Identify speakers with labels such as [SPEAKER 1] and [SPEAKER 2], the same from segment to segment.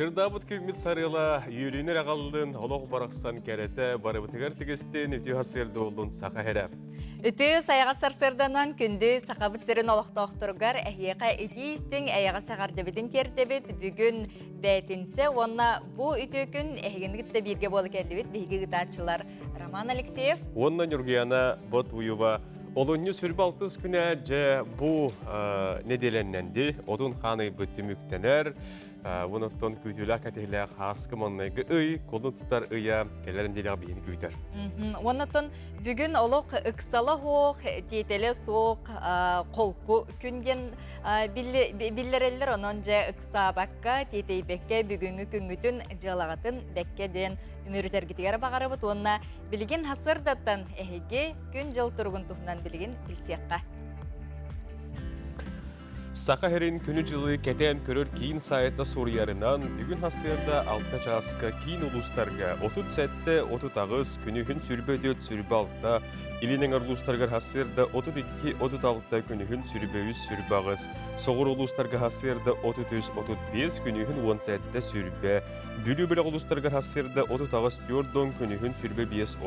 [SPEAKER 1] Сырдаабыт күммүт сарыала үөрүүнү эрэ аҕаллын, олох барахсан кэрэтэ барыбытыгар тигистин, үтүө сарсыарда буоллун саха эрэ.
[SPEAKER 2] Үтүө сайаҕас сарсыарданан күндү Сахабыт сирин олохтоохторугар эһиэхэ итии истиҥ эйэҕэс эҕэрдэбитин тиэрдэбит. Бүгүн бээтинсэ уонна бу үтүө күн эһигини кытта бииргэ буола кэллибит биһиги ыытааччылар Роман Алексеев
[SPEAKER 1] уонна Ньургуяна Ботуева. Олунньу сүрбэ алтыс күнэ дьэ бу нэдиэлэннэнди, одун хаан ыйбыт түмүктэнэр. Онуттан күүтүүлээх кэтэһилээх хааскы маннайгы ый, кулун тутар ыйа кэлэр нэдиэлэҕэ биһини күүтэр.
[SPEAKER 2] Оннуттан бүгүн олох ыксала суох, тиэтэлэ суох холку күн диэн биллэрэллэр. Онон дьэ ыксаабакка, тиэтэйбэккэ бүгүҥҥү күҥҥүтүн дьыалаҕытын бэккэ диэн үмүрүтэргитигэр баҕарабыт уонна билигин сарсыардаттан эһиги күн-дьыл туругун туһунан билигин билсиэххэ.
[SPEAKER 1] Саха сирин күнү-дьылы кэтээн көрөр киин сайта суруйарынан, бүгүн сарсыарда 6 чааска киин улуустарга 37-38, күнүһүн 24-26, Илин эҥэр улуустарыгар сарсыарда 32-36, күнүһүн 23-28, соҕуруу улуустарга сарсыарда 33-35, күнүһүн 17-20, Бүлүү бөлөх улуустарыгар сарсыарда 38-40, күнүһүн 25-30,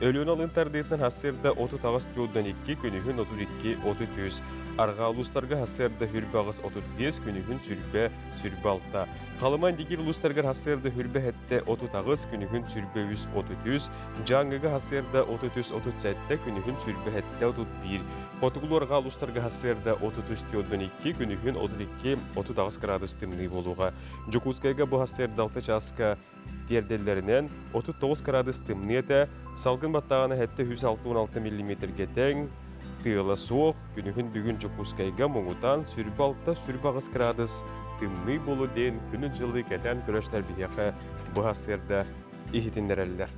[SPEAKER 1] Өлүөнэ алын тардыытынан сарсыарда 38-42, күнүһүн 32-33, Арҕаа улуустарга сарсыарда хүрбэ 8:35, күнүһүн сүрбэ, сүрбэ 6. Халыма Индигир улуустарыгар сарсыарда хүрбэ 7 38, күнүһүн сүрбэ 3 33, Дьааҥыга сарсыарда 33 37, күнүһүн сүрбэ 7 31. Хотугулуу арҕаа улуустарга сарсыарда 33 42, күнүһүн 32 38 градус тымныы буолуоҕа. Дьокуускайга бу сарсыарда 6 чааска тиэрдэллэринэн 39 кыраадыс тымныы этэ, салгын баттааҕына 766 миллиметргэ тэҥ, тыала суох, күнүһүн бүгүн Дьокуускайга муҥутаан сүрбэ алта сүрбэ аҕыс кыраадыс тымныы буолуо диэн күнү-дьылы кэтээн көрөөччүлэр биһиэхэ быһа сыарда иһитиннэрэллэр.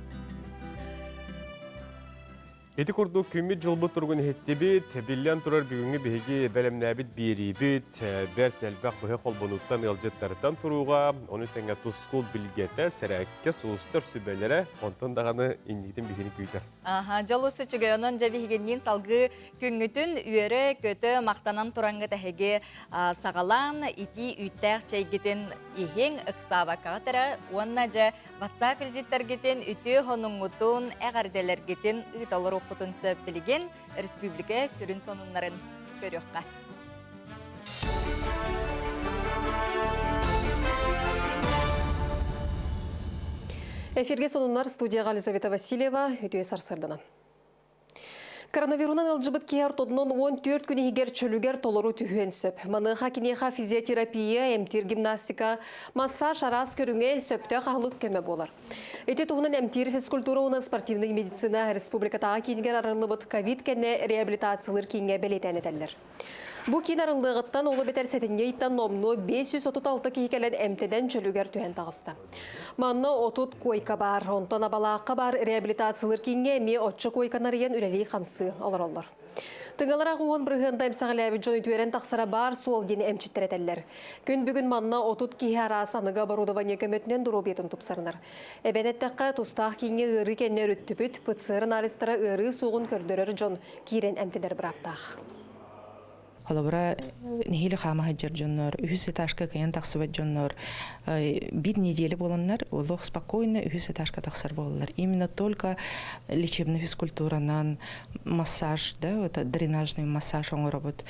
[SPEAKER 1] Ити курдук күммүт-дьылбыт туругун иһиттибит. Биллэн турар, бүгүҥҥү биһиги бэлэмнээбит биэриибит бэрт элбэх быһа холбонууттан ыалдьыттартан турууга, ону тэҥэ тускул билгэтэ, сэрээккэ сулустар сүбэлэрэ, онтон даҕаны инникитин биһигини күүтэр.
[SPEAKER 2] Аха, дьолус үчүгэй. Онон дьэ биһигинниин салгыы күҥҥүтүн үөрэ-көтө махтанан тураҥҥыт эһиги саҕалаан итии үүттээх чэйгитин иһиҥ, ыксаабаккаҕыт эрэ уонна дьэ WhatsApp илдьиттэргитин, үтүө хонуҥҥутун, эҕэрдэлэргитин ыыта олоруоххутун сөп билигин республика сүрүн сонуннарын көрүөххэ.
[SPEAKER 3] Эфирге сонуннар студияға Елизавета Васильева, үтүө сарсырданан. Коронавирунан ылдьыбыт киһи ортотунан 14 күн иһигэр чөлүгэр толору түһүөн сөп. Маныаха киниэхэ физиотерапия, эмтиир гимнастика, массаж араас көрүҥэ сөптөөх аһылык көмө буолар. Ити туһунан эмтиир физкультура уонна спортивнай медицина республикатааҕы киинигэр арыллыбыт ковид кэннэ реабилитациялыыр кииҥҥэ бэлиэтээн этэллэр. Бу киин арыллыаҕыттан ол эбэтэр сэтинньи ыйтан номнуо 536 киһи кэлэн эмтэнэн чөлүгэр түһэн таҕыста. Манна 30 куойка баар, онтон Абалаахха баар реабилитациялыыр кииҥҥэ эмиэ оччо куойканы арыйан үлэлии-хамсыы олороллор. Тыҥалара 10% эмсэҕэлээбит дьон үтүөрэн тахсара баар суол диэн эмчиттэр этэллэр. Күн бүгүн манна 30 киһи араас аныгы оборудование көмөтүнэн доруобуйатын тупсарынар. Эбэн эттэххэ, тустаах кииҥҥэ ыарыы кэннэ өрүттүбүт ПЦР анализтара ыарыы суоҕун көрдөрөр дьон киирэн эмтэнэр бырааптаах.
[SPEAKER 4] Холобура, нэһиилэ хаама сылдьар дьоннор, үһүс этажка кыайан тахсыбат дьоннор биир неделя буоланнар олох спокойно үһүс этажка тахсар буолаллар. Именно только лечебный физкультуранан массаж, да, вот дренажный массаж оҥоробут,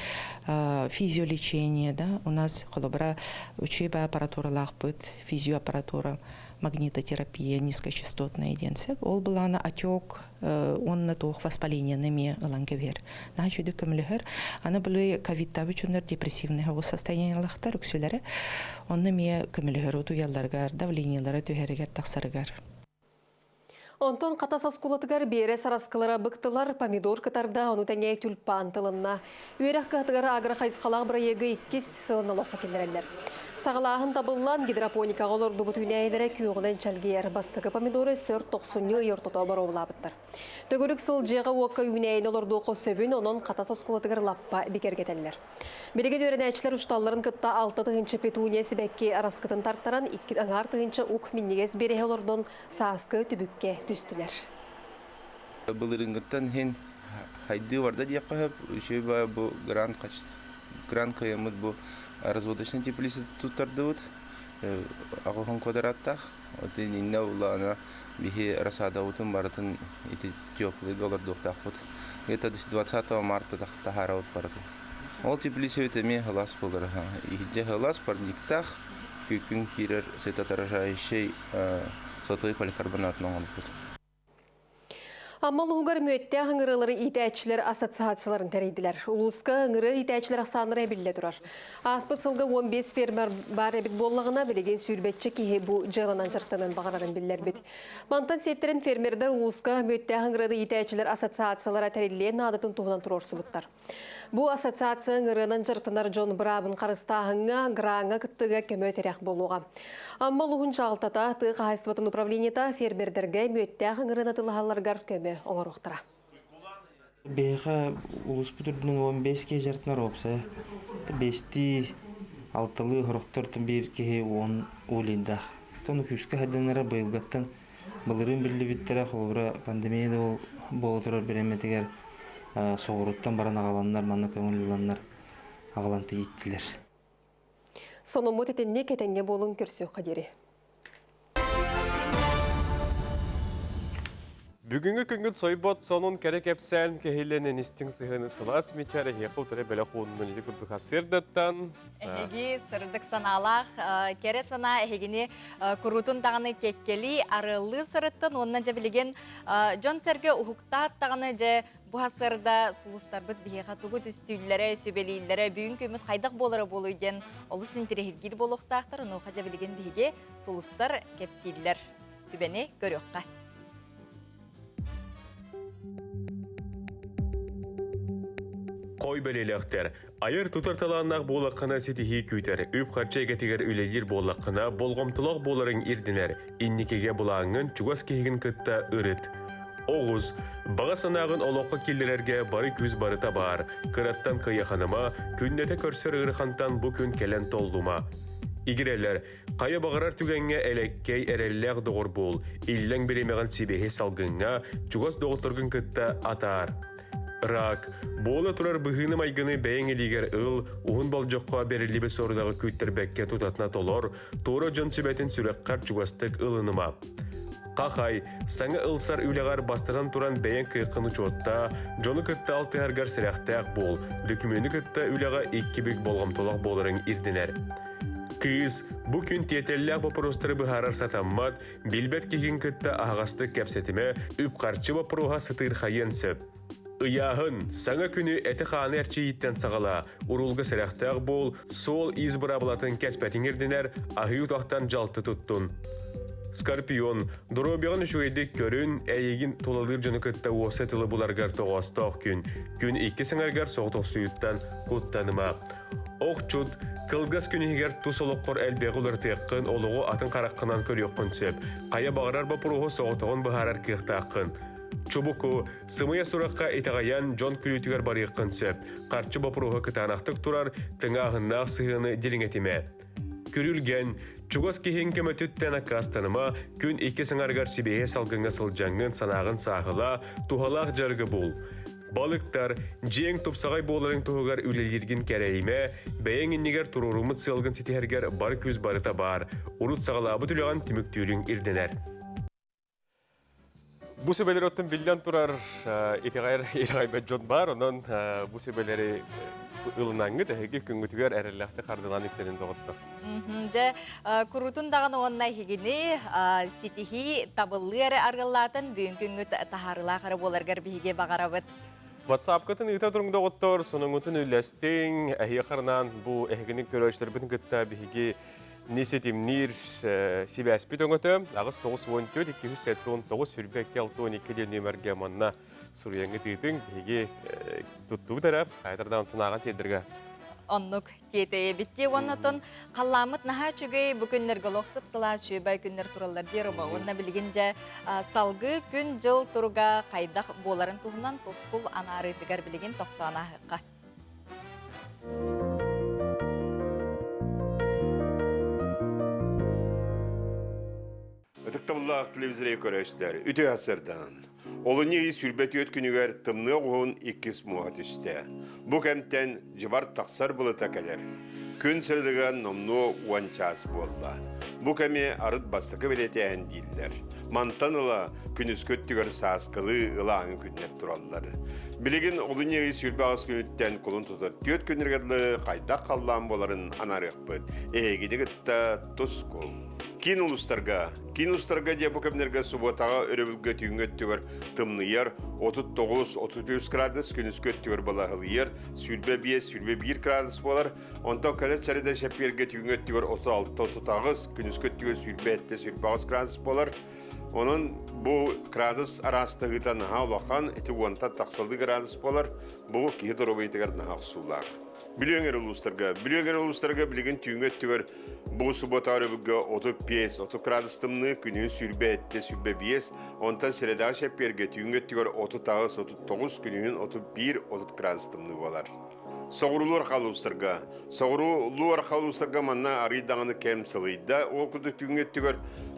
[SPEAKER 4] физиолечение, да, у нас холобура үчүгэй аппаратуралаахпыт, физиоаппаратура, магнитотерапия низкочастотная диэн сөп. Ол былаана отек уонна туох воспалениены эмиэ ылан кэбиһэр. Наһаа үчүгэй көмөлөһөр. Аны били ковидтаабы дьоннор депрессивный состояниелахтар үксүлэрэ. Онно эмиэ көмөлөһөр утуйалларыгар, давлениелара түһэригэр, тахсарыгар.
[SPEAKER 3] Онтон Хатас оскуолатыгар биэрэс араскылара быктылар, помидор кытарда, ону тэҥэ тюльпан тылынна. Үөрэх кыһатыгар агрохайысхалаах бырайыагы иккис сылын олоххо киллэрэллэр. Саҕалааһын табыллан, гидропоникаҕа олордубут үүнээйилэрэ күөҕүнэн чэлгийэр. Бастакы помидоры сөр тохсунньу ый ортото боруобалаабыттар. Төгүрүк сыл дьиэҕэ-уокка үүнээйини олордуохха сөбүн, онон Хатас оскуолатыгар лаппа бигэргэтэллэр. Билигин үөрэнээччилэр учууталларын кытта 6 тыһыынча петуния сибэкки араскытын тартаран, икки аҥаар тыһыынча ук минньигэс биэрэһи олордон сааскы түбүккэ түстүлэр.
[SPEAKER 5] Былырыыҥҥыттан иһин хайдыы барда диэххэ сөп. Үчүгэй бу грант грант кыайаммыт бу разводочный теплица туттардыбыт. Аҕыһын квадраттаах. Отин иннэ улаана биһи рассадабытын барытын ити теплыйга олордуохтаахпыт. Где-то 20 марта таһаарабыт барытын. Ол теплицабыт эмиэ сылаас буолар. Иһирдьэ сылаас парниктаах, күн киирэр светоотражающай сотовый поликарбонатын оҥорбут.
[SPEAKER 3] Амма улууһугар мүөттээх ыҥырыылары иитээччилэр ассоциацияларын тэрийдилэр. Улууска ыҥырыы иитээччилэр ахсааннара эбиллэ турар. Ааспыт сылга 15 фермер баар эбит буоллаҕына, билигин сүүрбэччэ киһи бу дьыаланан дьарыктаныан баҕарарын биллэрбит. Мантан сиэттэрэн фермердэр улууска мүөттээх ыҥырыыны иитээччилэр ассоциациялара тэриллиэн наадатын туһунан туруорсубуттар. Бу ассоциация ыҥырыанан дьарыктанар дьон быраабын харыстааһыҥҥа, граҥҥа кыттыыга көмө-тирэх буолуоҕа. Амма улууһун дьаһалтата, тыа хаһаайыстыбатын управлениета фермердэргэ мүөттээх ыҥырыаны атыылаһалларыгар көмө оҥоруохтара.
[SPEAKER 6] Биһиэхэ улууспут үрдүнэн 15 киһи дьарыктанар уопсайа. Бэстии, алталыы сорохтортон биир киһи уон уулейдаах. Оттон күүскэ хайданара быйылгаттан Былырыын биллибиттэрэ, холобура, пандемия да буола турар бириэмэтигэр соҕурууттан баран аҕаланнар, манна көҥүл ыланнар аҕалан тиийиттилэр.
[SPEAKER 3] Сонуммут итинник этэҥҥэ буолуҥ көрсүөххэ диэри.
[SPEAKER 1] Бүгүҥҥү күҥҥүт сойбот сонун кэрэ кэпсээн кэһиллэнэн истиҥ сыһыаны сылаас мичээр эһиэхэ утары бэлэх ууннун ити курдук сырдаттан
[SPEAKER 2] Эһиги сырдык санаалаах кэрэ санаа эһигини куруутун даҕаны кэккэлии арыаллыы сырыттын уонна дьэ билигин дьон-сэргэ уһуктаат даҕаны дьэ бу сарсыарда сулустарбыт биһиэхэ тугу түстүүллэрэ, сүбэлииллэрэ, бүгүн күммүт хайдах буолара буолуй диэн олус интэриэһиргиир буолуохтаахтар. Онуоха дьэ билигин биһиги сулустар кэпсииллэр сүбэни көрүөххэ.
[SPEAKER 1] Хой бэлиэлээхтэр. Айар-тутар талааннаах буолаххына ситиһии күүтэр, үп-харчы эйгэтигэр үлэлиир буоллаххына, болҕомтолоох буоларыҥ ирдэнэр, инникигэ былааҥҥын чугас киһигин кытта ырыт. Оҕус, баҕа санааҕын олоххо киллэрэргэ бары күүс барыта баар, кыраттан кыйаханыма, күннэтэ көрсөр ыарахантан бу күн кэлэн толлума. Игирэлэр, Хайа баҕарар түгэҥҥэ элэккэй, эрэллээх доҕор буол, иллэҥ бириэмэҕин сибиэһэй салгыҥҥа, чугас доҕотторгун кытта атаар. Рак. Буола турар быһыыны-майгыны бэйэҥ илиигэр ыл, уһун болдьоххо бэриллибит сорудаҕы күүттэрбэккэ тутатына толор, туора дьон сүбэтин сүрэххэр чугастык ылыныма. Хахай, саҥа ылсар үлэҕэр бастатан туран бэйэҥ кыаххын учуоттаа, дьону кытта алтыһаргар сэрэхтээх буол, дөкүмүөнү кытта үлэҕэ икки бүк болҕомтолоох буоларыҥ ирдэнэр. Кыыс, бу күн тиэтэллээх боппуруостары быһаарар сатаммат, билбэт киһигин кытта аһаҕастык кэпсэтимэ, үп-харчы боппуруоһа сытыырхайыан сөп. Ыйааһын, саҥа күнү эти-хааны эрчийииттэн саҕалаа, уруулга сэрэхтээх буол, суол-иис быраабылатын кэспэтиҥ ирдэнэр, аһыы утахтан дьалты туттун. Скорпион, доруобуйаҕын үчүгэйдик көрүн, эйигин тулалыыр дьону кытта уопсай тылы буларгар тоҕоостоох күн. Күн иккис аҥарыгар соҕотохсуйуттан куттаныма. Охчут, кылгас күн иһигэр тус олоххор элбэҕи уларытыаххын, олоҕу атын хараххынан көрүөххүн сөп. Хайа баҕарар боппуруоһу соҕотоҕун быһаарар кыахтааххын. Чубуку, сымыйа сурахха итэҕэйэн дьон күлүүтүгэр барыаххын сөп. Харчы боппуруоһа кытаанахтык турар, тыҥааһыннаах сыһыаны дириҥэтимэ. Күрүлгэн, чугас киһиҥ көмөтүттэн аккаастаныма, күн иккис аҥарыгар сибиэһэй салгыҥҥа сылдьаҥҥын санааҕын сааһылаа, туһалаах дьарыгы бул. Балыктар, дьиэҥ тупсаҕай буоларын туһугар үлэлииргин кэрэйимэ, бэйэҥ иннигэр туруоруммут сыалгын ситиһэргэр бар күүс барыта баар. Урут саҕалаабыт үлэҕин түмүктүүрүҥ ирдэнэр. Бу сүбэлэр оттон биллэн турар итэҕэйэр итэҕэйбэт дьон баар, онон бу сүбэлэри ылынаҥҥыт эһиги күҥҥүтүгэр эрэллээхтик хардылаан үктэнин доҕоттор.
[SPEAKER 2] Дьэ, куруутун даҕаны уонна эһигини ситиһии табыллыы эрэ арыаллаатын бүгүн күҥҥүт таһаарыылаах эрэ буоларгар биһиги баҕарабыт.
[SPEAKER 1] WhatsApp-кытын ыыта туруҥ доҕоттор, сонуҥҥутун үллэстиҥ, эһиэхэ анаан бу эһигини көрөөччүлэрбитин кытта биһиги не ситимниир сибээспит өҥөтө 8 94 279 22 62 диэн нүөмэргэ манна суруйаҥҥыт ыытыҥ биһиги туттубут эрэ хайдардаан тунааҕын тиэрдэргэ
[SPEAKER 2] оннук тиэтэйэбит дии уонна оттон халлааммыт наһаа үчүгэй бу күннэргэ олох сып-сылаас үчүгэй күннэр тураллар дии Рома уонна билигин дьэ салгыы күн-дьыл туруга хайдах буоларын туһунан тускул анаарыытыгар билигин тохтоон ааһыахха.
[SPEAKER 7] Ытыктабыллаах телевизоры көрөөччүлэр, үтүө сарсыарданан. Олунньу ый 24 күнүгэр тымныы оҕуһун иккис муоһа түстэ. Бу кэмтэн дьыбар тахсар былыта кэлэр. Күн сырдыга номнуо уон чаас буолла. Бу кэми арыт бастакы бэлиэтээһин дииллэр. Мантан ыла күнүскү өттүгэр сааскылыы ылааҥы күннэр тураллар. Билигин олунньу ый 28 күнүттэн кулун тутар түөрт күннэргэ дылы хайдах халлаан буоларын анаарыахпыт. Эһигини кытта тускул. Киин улуустарга, киин улуустарга дьэ бу кэмнэргэ субуотаҕа өрөбүлгэ түүҥҥү өттүгэр тымныйар 39-33 градус, күнүскү өттүгэр балаһылыйар 25-21 градус буолар. Онтон кэлэр сэрэдэ чэппиэргэ түүҥҥү өттүгэр 36-38, күнүскү өттүгэр 27-28 градус буолар. Онон бу градус араастаһыыта наһаа улахан, ити уонтан тахсалыы градус буолар. Бу киһи доруобуйатыгар наһаа охсуулаах. Бүлүү эҥэр улуустарга. Бүлүү эҥэр улуустарга билигин түүҥҥү өттүгэр бу суббота өрөбүлгэ 35, 30 градус тымныы, күнүһүн 27, 25, онтон средаҕа чэппиэргэ түүҥҥү өттүгэр 38, 39, күнүһүн 31, 30 градус тымныы буолар. Соҕуруулуу архалуустарга. Соҕуруулуу архалуустарга манна арый даҕаны кэм сылыйда. Ол курдук түүҥҥү өттүгэр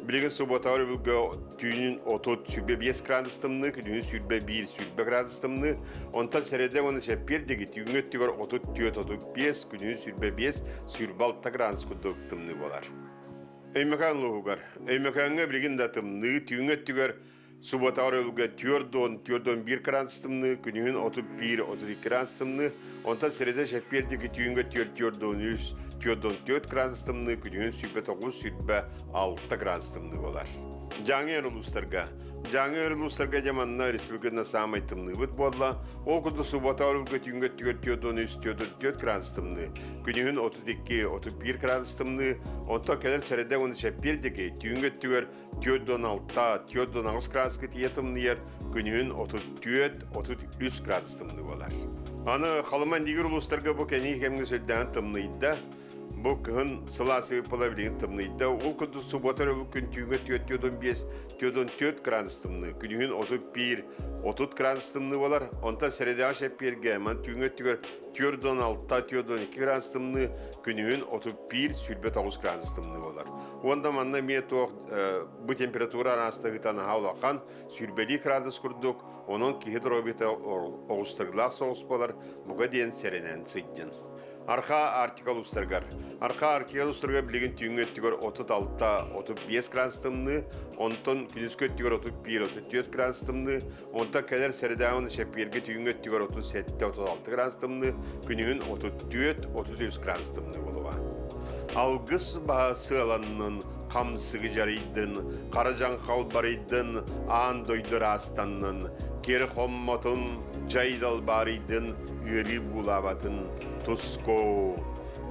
[SPEAKER 7] билигин субботаҕа өрөбүлгэ түүнүн 30 25 градус тымныы, күнүһүн 21 20 градус тымныы. Онтон сэрэдэ уонна чэппиэр диэки түүҥҥү өттүгэр 34 35, күнүһүн 25 26 градус курдук тымныы буолар. Өймөкөөн улууһугар. Өймөкөөҥҥө билигин да тымныы, түүҥҥү өттүгэр Субботаҕар өлгө 41 градус тымныы, күнүһүн 31-32 градус тымныы, онтон сэрэдэ чэппиэр диэки түүҥҥэ 4-43, 44 градус тымныы, күнүһүн 29-26 градус тымныы буолар. Дьааҥы эр улуустарга. Дьааҥы эр улуустарга дьэ манна республиканы саамай тымныыбыт буолла. Ол курдук субботаҕар өлгө түүҥҥэ өттүгэр 43-44 градус тымныы, күнүһүн 32-31 градус тымныы, онтон кэлэр сэрэдэ уонна чэппиэр диэки түүҥҥэ өттүгэр 46, 48 градуска тиийэ тымныйар, күнүһүн 34, 33 градус тымныы буолар. Аны Халыма Индигир улуустарга бу кэнии кэмҥэ сүрдээҕин тымныйда. Бу кыһын сылаас ыыппала билигин тымныйда. Ол курдук суббота өрөбүл күн түүҥҥэ 4-45, 44 градус тымныы, күнүһүн 31, 30 градус тымныы буолар. Онтон сэрэдэҕэ чэппиэргэ ман түүҥҥэ өттүгэр 46, 42 градус тымныы, күнүһүн 31, 29 градус тымныы буолар. Уонна манна эмиэ туох бу температура араастаһыыта наһаа улахан, сүүрбэлии градус курдук, онон киһи доруобуйата оҕустарыылаах соҕус буолар, бука диэн сэрэнэн сылдьын. Арха Арктика улуустарыгар. Арха Арктика улуустарыгар билигин түүҥҥү өттүгэр 36-35 градус тымныы, онтон күнүскү өттүгэр 31-34 градус тымныы, онтон кэлэр сэрэдээҕи уонна чэппиэргэ түүҥҥү өттүгэр 37-36 градус тымныы, күнүһүн 34-33 градус тымныы буолуоҕа. Алгыс баһа сыаланнын, хамсыгы дьарыйдын, хара дьаҥхал барыйдын, аан дойду ыраастаннын, кир хоммотун, дьай далбаарыйдын, ыарыы буулаабатын, тускоо.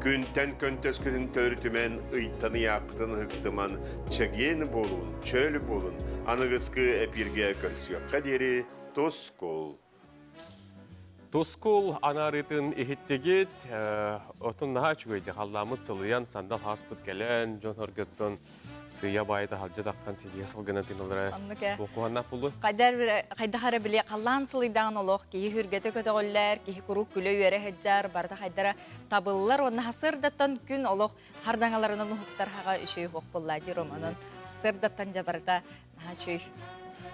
[SPEAKER 7] Күнтэн көнтөскүтүн төрүтүмэн, ыйтан ыйааххытын ыһыктыман, чэгиэн буолун, чөл буолун, аныгыскы эпииргэ көрсүөххэ диэри тускул.
[SPEAKER 1] Тускул анаарыытын иһиттигит, отун наһаа үчүгэйдик халлааммыт сылыйан, сандал хааспыт кэлэн, дьон оргуттан сыыйа баайыта халдьа таххан силиһэ сылгынан тыыналара туоххуһаннаах буолуо.
[SPEAKER 2] Хайдах эрэ били халлаан сылыйдаҕын олох киһи хүргэтэ көтөҕүллэр, киһи куруук күлэ-үөрэ сылдьар, барыта хайдара табыллар уонна сырдаттан күн олох хардаҥаларынан уһуктар хаҕа үчүгэй хуох буолла дии Романон сырдаттан дьэ барыта наһаа үчүгэй.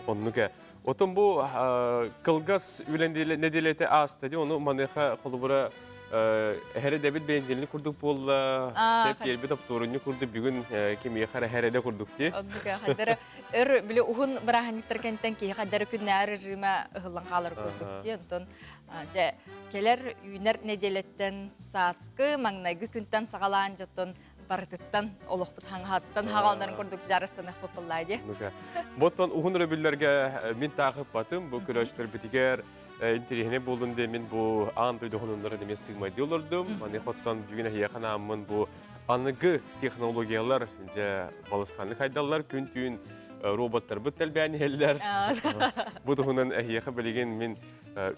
[SPEAKER 1] Оннук ээ. Отон бу кылгас үлэ нэдиэлэтэ ааста дии, ону маныаха холобура эһэрэдэбит бэнидиэлник курдук буолла, тэп биэрбит оптуорунньук курдук бүгүн кимиэхэ эрэ эһэрэдэ курдук дии.
[SPEAKER 2] Оннук хайдара өр били уһун бырааһынньыктар кэнтэн киһи хайдара күннээҕи режима ыһыллан хаалар курдук дии. Онтон дьэ кэлэр үүнэр нэдиэлэттэн сааскы маҥнайгы күнтэн саҕалаан дьоттон барытыттан олохпут хаҥаһаттан хаҕаланарын курдук дьарыстаныахпыт буоллаа дии.
[SPEAKER 1] Боттон уһун өрөбүллэргэ мин таахыппатым бу көрөөччүлэрбитигэр интэриэһинэй буоллун диэн мин бу аан дойду хонуннарын эмиэ сыымайдыы олордум. Маны хоттон бүгүн эһиэхэ анааммын бу аныгы технологиялар дьэ балысханнык хайдаллар күн-түүн роботтарбыт тэлбээн иһэллэр. Бу туһунан эһиэхэ билигин мин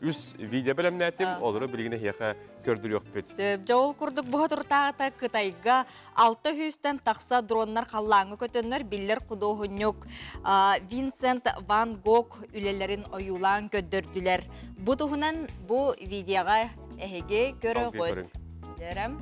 [SPEAKER 1] үс видео бэлэмнээтим, олору билигин эһиэхэ көрдөрүөхпүт.
[SPEAKER 2] Сөп. Дьэ ол курдук бу соторутааҕыта Кытайга 600-тэн тахса дроннар халлааҥҥа көтөннөр биллэр худуоһунньук Винсент Ван Гог үлэлэрин ойуулаан көрдөрдүлэр. Бу туһунан бу видеоҕа эһиги көрөҕүт. Дэрем.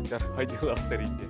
[SPEAKER 1] Хайдар хайдылахтар ити.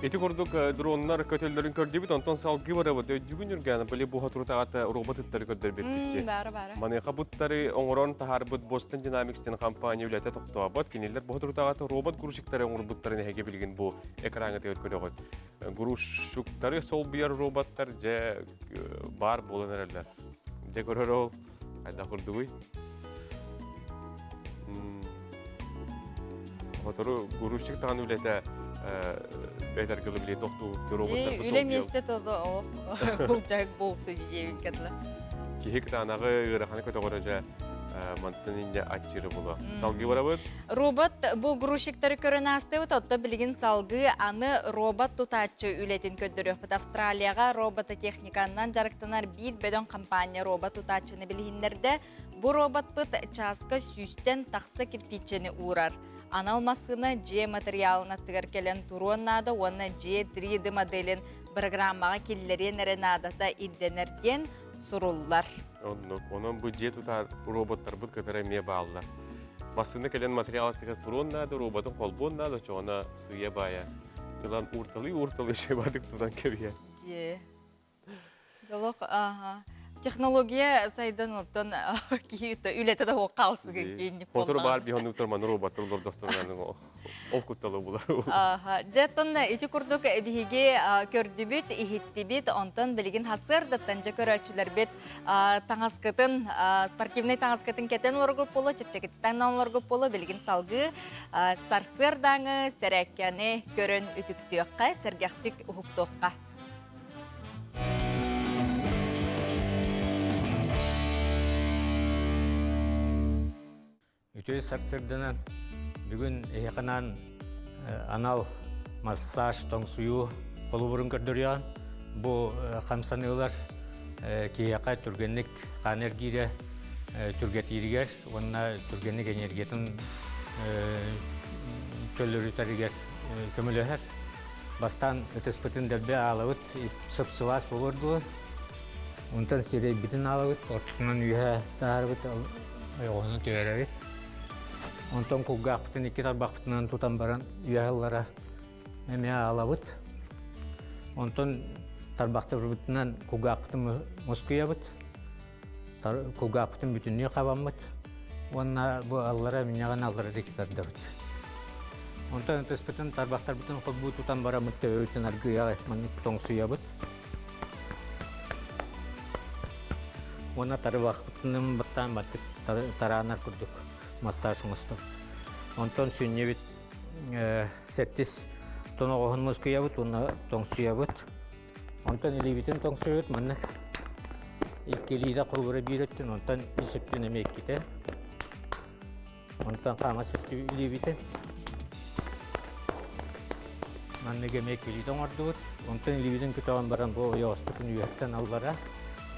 [SPEAKER 1] Ити курдук дроннар көтөллөрүн көрдүбүт, онтон салгыы барабыт. Өйдүгүн үргээн, били буха турутаҕата робот ыттары көрдөрбүппүт.
[SPEAKER 2] Бары бары.
[SPEAKER 1] Маныаха буттары оҥорон таһаарбыт Boston Dynamics диэн компания үлэтэ тохтообот. Кинилэр буха турутаҕата робот грузчиктары оҥорбуттарын эһиги билигин бу экраҥҥытыгар көрөҕүт. Грузчиктары солбуйар роботтар дьэ баар буолан эрэллэр. Дьэ көрөр ол хайдах курдугуй? Сотору грузчик даҕаны үлэтэ бэйдэргылы били тохтуу роботтар
[SPEAKER 2] Үлэ миэстэ тозо олох булчаһык болсу диэбиккэ дылы.
[SPEAKER 1] Киһи кытаанаҕы ыараханы көтөҕөрө дьэ мантан инньэ аччыыры буолуо. Салгыы барабыт.
[SPEAKER 2] Робот бу грузчиктары көрөн аастыбыт, оттон билигин салгыы аны робот тутааччы үлэтин көрдөрүөхпүт. Австралияҕа робототехниканан дьарыктанар биир бөдөҥ компания робот тутааччыны билиһиннэрдэ. Бу роботпыт чааска сүүстэн тахса кирпииччэни уурар. Анал массыына дьиэ материалын аттыгар кэлэн туруон наада уонна дьиэ 3D моделин бырагыраамаҕа киллэриэн эрэ наадата ирдэнэр диэн суруллар.
[SPEAKER 1] Оннук. Онон бу дьиэ тутар роботтарбыт кытары эмиэ бааллар. Массыына кэлэн материал аттыгар туруон наада, роботун холбуон наада, очоҕуна сыыйа-баайа ылан уурталыы-уурталыы шебадык тутан кэбиһэр.
[SPEAKER 2] Дьиэ. Дьолох, ааха. Технология сайдан оттон киһи үлэтэ да суох хаалсыгын киинник
[SPEAKER 1] Хотур баар биһон утар роботтар олордохторунан ол кутталы булар.
[SPEAKER 2] Ааха. Дьэ, оттон ити курдук биһиги көрдүбүт, иһиттибит, онтон билигин сарсыардаттан дьэ көрөөччүлэрбит таҥаскытын, спортивнай таҥаскытын кэтэн олоргуп боло, чэпчэкититтэн олоргуп боло, билигин салгыы сарсыардааҥы сэрээккэни көрөн үтүктүөххэ, сэргэхтик уһуктуохха.
[SPEAKER 8] Үтүө сарсыарданан бүгүн эһиэхэнэн анал массаж тоҥсуйуу холобурун көрдөрүөҕүн. Бу хамсаныылар киһиэхэ түргэнник хаан эргиирэ түргэтииригэр уонна түргэнник энергиятын чөллөрүтэригэр көмөлөһөр. Бастаан ытыспытын дэлби аалабыт, сып-сылаас буолуор дуо? Онтон сирэйбитин аалабыт, ортотунан үөһэ таһаарбыт, ойоҕоһунан түһэрэбит. Онтон кулгаахпытын икки тарбахпытынан тутан баран үөһэ ыллара эмиэ аалабыт. Онтон тарбахтарбытынан кулгаахпытын мускуйабыт. Кулгаахпытын бүтүннүү хабаммыт уонна бу аллара минньэҕин аллара диэки тардабыт. Онтон ытыспытын тарбахтарбытын холбуу тутан бараммыт төбөбүтүн аргыйаҕа маннык тоҥсуйабыт. Уонна тарбахпытын баттаан баттык тараанар курдук массаж оҥостор. Онтон сүнньүбүт сэттис тоноҕоһун мускуйабыт уонна тоҥсуйабыт. Онтон илиибитин тоҥсуйбут маннык икки илиитэ холбура биир өттүн, онтон ис өттүн эмиэ иккитэ. Онтон хаҥас өттү илиибитин. Маннык эмиэ икки илиитэ оҥордубут. Онтон илиибитин көтөҕөн баран бу ойоҕоспутун үөһэттэн аллара.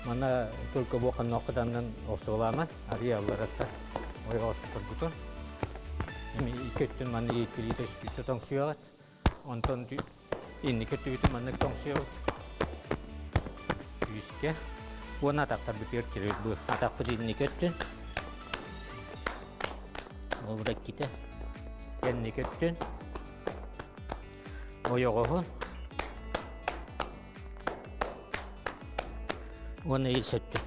[SPEAKER 8] Манна только бу ханноққытаннан охсуолааман арыйа аллараттан ойоҕоспутун. Эми икки өттүн маннык икки илиитэ үстүүтэ тоҥсуйаҕыт. Онтон инники өттүбүтүн маннык тоҥсуйабыт. Күүскэ. Уонна атахтарбытыгар кириэт бу атахпыт инники өттүн. Ол иккитэ. Кэнники өттүн. Ойоҕоһун. Уонна ис өттүн.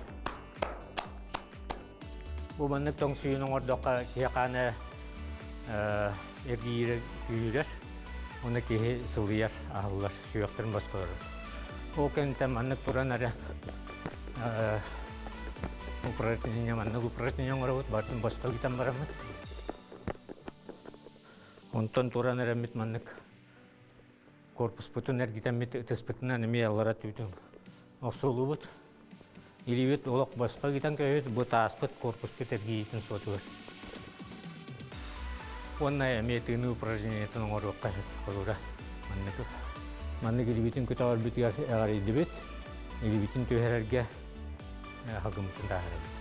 [SPEAKER 8] Бу маннык тоҥсуйун оҥордоххо киһи хаана эргиирэ күүһүрэр, уонна киһи сылыйар, аһыллар, сүһүөхтэрин босхолорор. Ол кэнниттэн маннык туран эрэ упражнение маннык упражнение оҥоробут, барытын босхо ыытан бараммыт. Онтон туран эрэммит маннык корпуспутун эргитэммит ытыспытынан эмиэ аллара түүтүн охсуллубут. Илиибит олох босхо ыытан көһүт, бу тааспыт корпуспут эргийиитин суотугар. Уонна эмиэ тыыныы упражнениетын оҥоруохха сөп холура. Маннык маннык илиибитин көтөҕөрбүтүгэр эҕэрийдибит. Илиибитин түһэрэргэ хагыммытын таһаарабыт.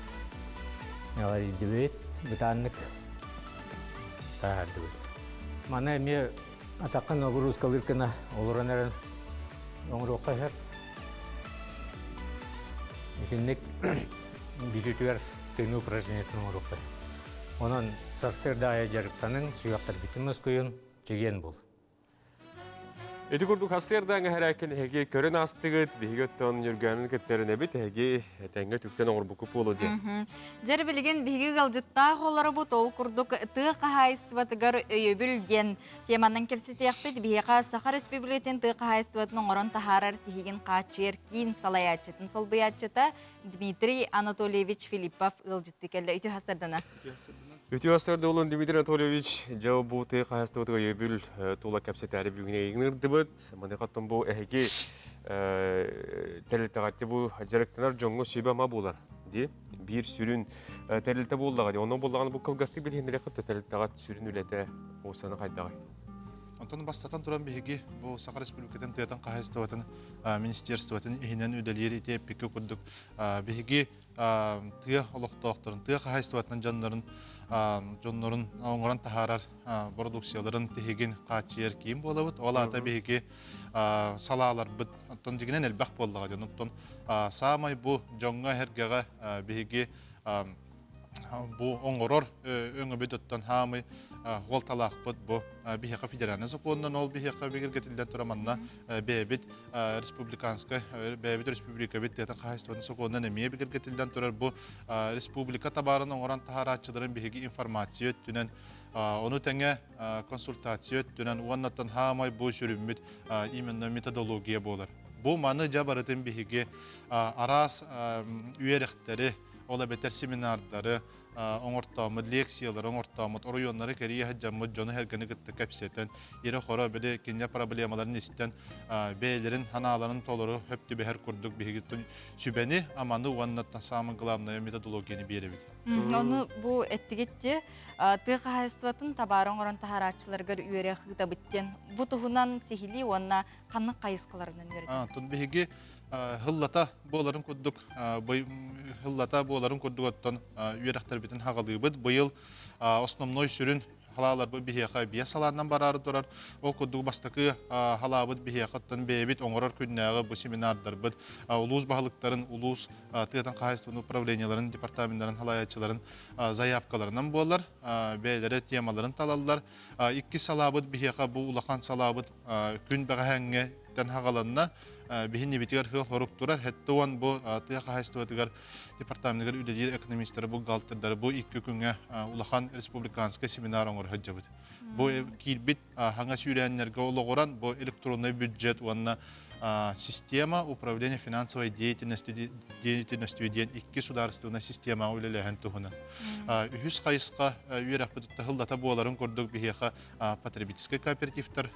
[SPEAKER 8] Эҕэрийдибит, бытааннык таһаардыбыт. Маны эмиэ атахха нагрузкалыыр гына олорон эрэн оҥоруохха сөп. Итинник бүтүтүгэр тыыныы упражнениетын оҥоруохха. Онон сарсыарда аайы дьарыктаныҥ, сүһүөхтэрбитин мускуйун, чэгиэн буол.
[SPEAKER 1] Ити курдук сарсыардааҥы эһэрээккин эһиги көрөн аастыгыт, биһиги оттон Ньургаанын кытта эрэнэбит, эһиги этэҥҥэ түктэн оҥорбуккут буолуо диэн.
[SPEAKER 2] Дьэр билигин биһиги ыалдьыттаах олоробут, ол курдук тыа хаһаайыстыбатыгар өйөбүл диэн теманан кэпсэтиэхпит. Биһиэхэ Саха Өрөспүүбүлүкэтин тыа хаһаайыстыбатын оҥорон таһаарар тиһигин хааччыйар киин салайааччытын солбуйааччыта Дмитрий Анатольевич Филиппов ыалдьыттыы кэллэ. Үтүө сарсыардана.
[SPEAKER 1] Үтүө сарсыарда буолун, Дмитрий Анатольевич. Дьэ, бу тыа хаһаайыстыбатыгар өйөбүл тула кэпсэтээри бүгүн эйигин ыҥырдыбыт. Маныаха бу эһиги тэрилтэҕэ бу дьарыктанар дьоҥҥо сүбэ-ама буолар дии. Биир сүрүн тэрилтэ буоллаҕа дии. Онон буоллаҕына бу кылгастык билиһиннэриэххит тэрилтэҕэ сүрүн үлэтэ уусаны хайдаҕый?
[SPEAKER 9] Онтон бастатан туран биһиги бу Саха Республикатын тыатын хаһаайыстыбатын министерствотын иһинэн үлэлиир ити эппиккэ курдук биһиги тыа олохтоохторун, тыа хаһаайыстыбатын дьоннорун дьоннорун оҥорон таһаарар бородууксуйаларын тиһигин хааччыйар киин буолабыт. Ол аата биһиги салааларбыт оттон дьигинэн элбэх буоллаҕа дьон. Оттон саамай бу дьоҥҥо эһэргэҕэ биһиги бу оҥорор өҥөбүт оттон хаамый хуолталаахпыт бу биһиэхэ федеральный сокуонунан ол биһиэхэ бигэргэтиллэн турар манна бэйэбит республиканскай бэйэбит республикабыт тыатын хаһаайыстыбатын сокуонунан эмиэ бигэргэтиллэн турар бу республика табаарын оҥорон таһаарааччыларын биһиги информация өттүнэн ону тэҥэ консультация өттүнэн уоннаттан хаамай бу сүрүммүт именно методология буолар. Бу маны дьа барытын биһиги араас үөрэхтэри ол эбэтэр семинардары оҥортооммут, лекциялары оҥортооммут, оройуоннары кэрийэ сылдьаммыт дьону-сэргэни кытта кэпсэтэн, ирэ-хоро били кинилэр проблемаларын истэн, бэйэлэрин санааларын толору хөп түбэһэр курдук биһиги сүбэни, аманы уонна самое главное методологияны биэрэбит.
[SPEAKER 2] Ону бу эттигитти тыа хаһаайыстыбатын табаары оҥорон таһаарааччыларгар үөрэх ыытабыт диэн бу туһунан сиһилии уонна ханнык хайысхаларынан үөрэтэр?
[SPEAKER 9] Тун биһиги хыллата буоларын курдук хыллата буоларын курдук оттон үөрэхтэрбитин хаҕалыыбыт. Быйыл основной сүрүн халааларбыт биһиэхэ биэс салааннан бараары турар. Ол курдук бастакы халаабыт биһиэхэ оттон бэйэбит оҥорор күннээҕи бу семинардарбыт улуус баһылыктарын, улуус тыатын хаһаайыстыбатын управлениеларын, департаменнарын халаайаччыларын заявкаларынан буолар. Бэйэлэрэ темаларын талаллар. Иккис салаабыт биһиэхэ бу улахан салаабыт күн бэҕэһээҥҥэ хаҕаланна. Биһин ибитигэр хыал хорук турар. Хэтте уон бу тыа хаһаайыстыбатыгар департаменыгар үлэлиир экономистары, бухгалтердары бу икки күҥҥэ улахан республиканскай семинар оҥоро сылдьабыт. Бу киирбит хаҥа сүүрээннэргэ олоҕуран бу электронный бюджет уонна система управления финансовой деятельностью деятельностью диэн икки судаарыстыбаннай системаҕа үлэлээһин туһунан. Үһүс хайысха үөрэхпит тахыллата буоларын курдук биһиэхэ потребительскай кооперативтар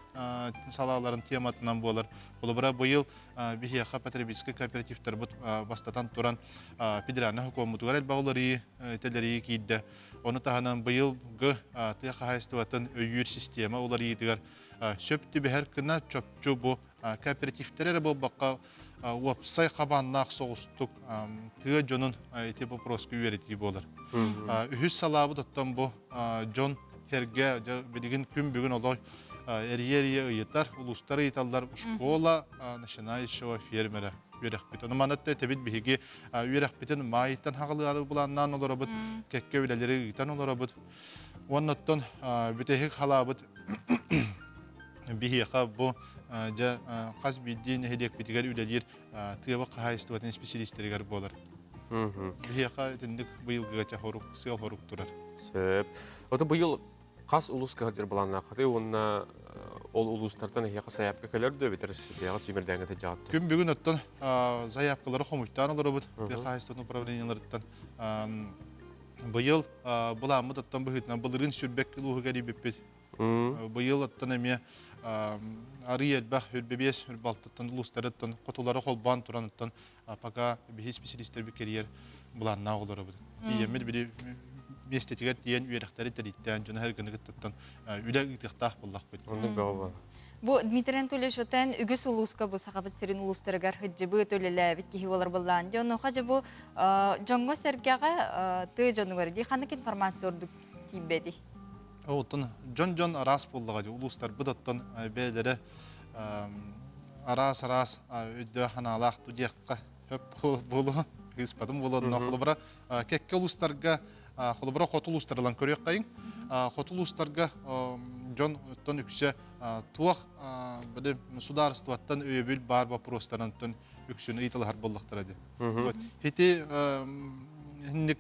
[SPEAKER 9] салааларын тематынан буолар. Холобура, быйыл биһиэхэ потребительскай кооперативтарбыт бастатан туран федеральнай сокуоммутугар элбэх уларыйыы, тэлэрийии киирдэ. Ону таһынан быйылгы тыа хаһаайыстыбатын өйүүр система уларыйыытыгар сөп түбэһэр гына чопчу бу кооперативтэр эрэ буолбакка уопсай хабааннаах соҕустук тыа дьонун ити вопроска үөрэтии буолар. Үһүс салаабыт оттон бу дьон сэргэ билигин күн бүгүн олох эрийэ-эрийэ ыйытар, улуустар ыйыталлар школа начинающего фермера үөрэхпит. Ону манна этэбит биһиги үөрэхпитин маайыттан хаҕалыары былааннаан олоробут, кэккэ үлэлэри ыытан олоробут. Уоннаттан бүтэһик халаабыт биһиэхэ бу дьэ хас биирдии нэһилиэкпитигэр үлэлиир тыаба хаһаайыстыбатын исписэлиистэригэр буолар. Биһиэхэ итинник быйылгыга ча хорук, сыал хорук турар.
[SPEAKER 1] Сөп. Ото быйыл хас улууска сылдьар былааннааххытый уонна ол улуустартан эһиэхэ сайаапка кэлэр дуо эбэтэр бэйэҕит сүүмэрдээҥҥэ сылдьаҕыт дуо?
[SPEAKER 9] Күн бүгүн оттон заявкалары хомуйтаан олоробут тыа хаһаайыстыбатын управлениеларыттан. Быйыл былааммыт оттон быһыытынан былырыын сүрбэк улууһугар кэлбиппит. Быйыл оттон эмиэ арый элбэх үрбэбиэс үрбалтыттан улуустарыттан хотулары холбоон туран оттон пока биһи специалистэрбит кэрийэр былааннаах олоробут. Тиийэммит били миэстэтигэр тиийэн үөрэхтэри тэрийтээн дьону эргини кыттыттан үлэ ыытыахтаах буоллахпыт.
[SPEAKER 1] Оннук бөҕө буолла.
[SPEAKER 2] Бу Дмитрий Анатольевич отен үгүс улууска бу Сахабыт сирин улуустарыгар сылдьыбыт, үлэлээбит киһи буолар былаан. Дьэ онуоха дьэ бу дьоҥҥо-сэргэҕэ тыа дьонугар дии ханнык информация ордук тиийбэтий?
[SPEAKER 9] Оттон дьон-дьон араас буоллаҕа дии улуустарбыт оттон бэйэлэрэ араас-араас өйдөөх санаалаах диэххэ хөп буолуо ыыспатым буолуо онно холобура кэккэ улуустарга холобура хоту улуустар ылан көрүөххэйиҥ хоту улуустарга дьон оттон үксэ туох били судаарыстыбаттан өйөбүл баар боппуруостарын үксүн ыйыталаһар буоллахтара дии ити инник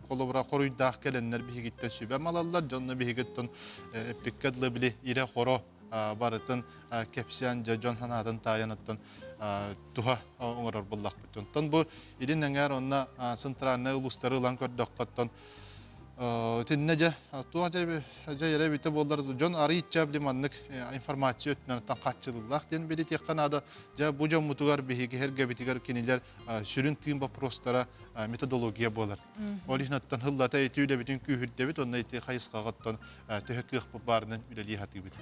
[SPEAKER 9] холобура хоруйдаах кэлэннэр биһигиттэн сүбэ малаллар дьонно биһигиттэн эппиккэ дылы били ирэ-хоро барытын кэпсээн дьэ дьон санаатын таайан оттон туһа оҥорор буоллахпыт. Онтон бу илин эҥээр онно центральнай улуустары ылан көрдөххө оттон Итиннэ дьэ туох дьэ дьэ эбитэ буоллар дьон арыйча били маннык информация өттүнэн хааччылыллаах диэн билитиэххэ наада. Дьэ бу дьоммутугар биһиги эргэбитигэр кинилэр сүрүн тыын боппуруостара методология буолар. Ол иһин оттон һыллата ити үлэбитин күүһүрдэбит, онно ити хайысхаҕа оттон төһө кыахпыт баарынан үлэлии сатыыбыт.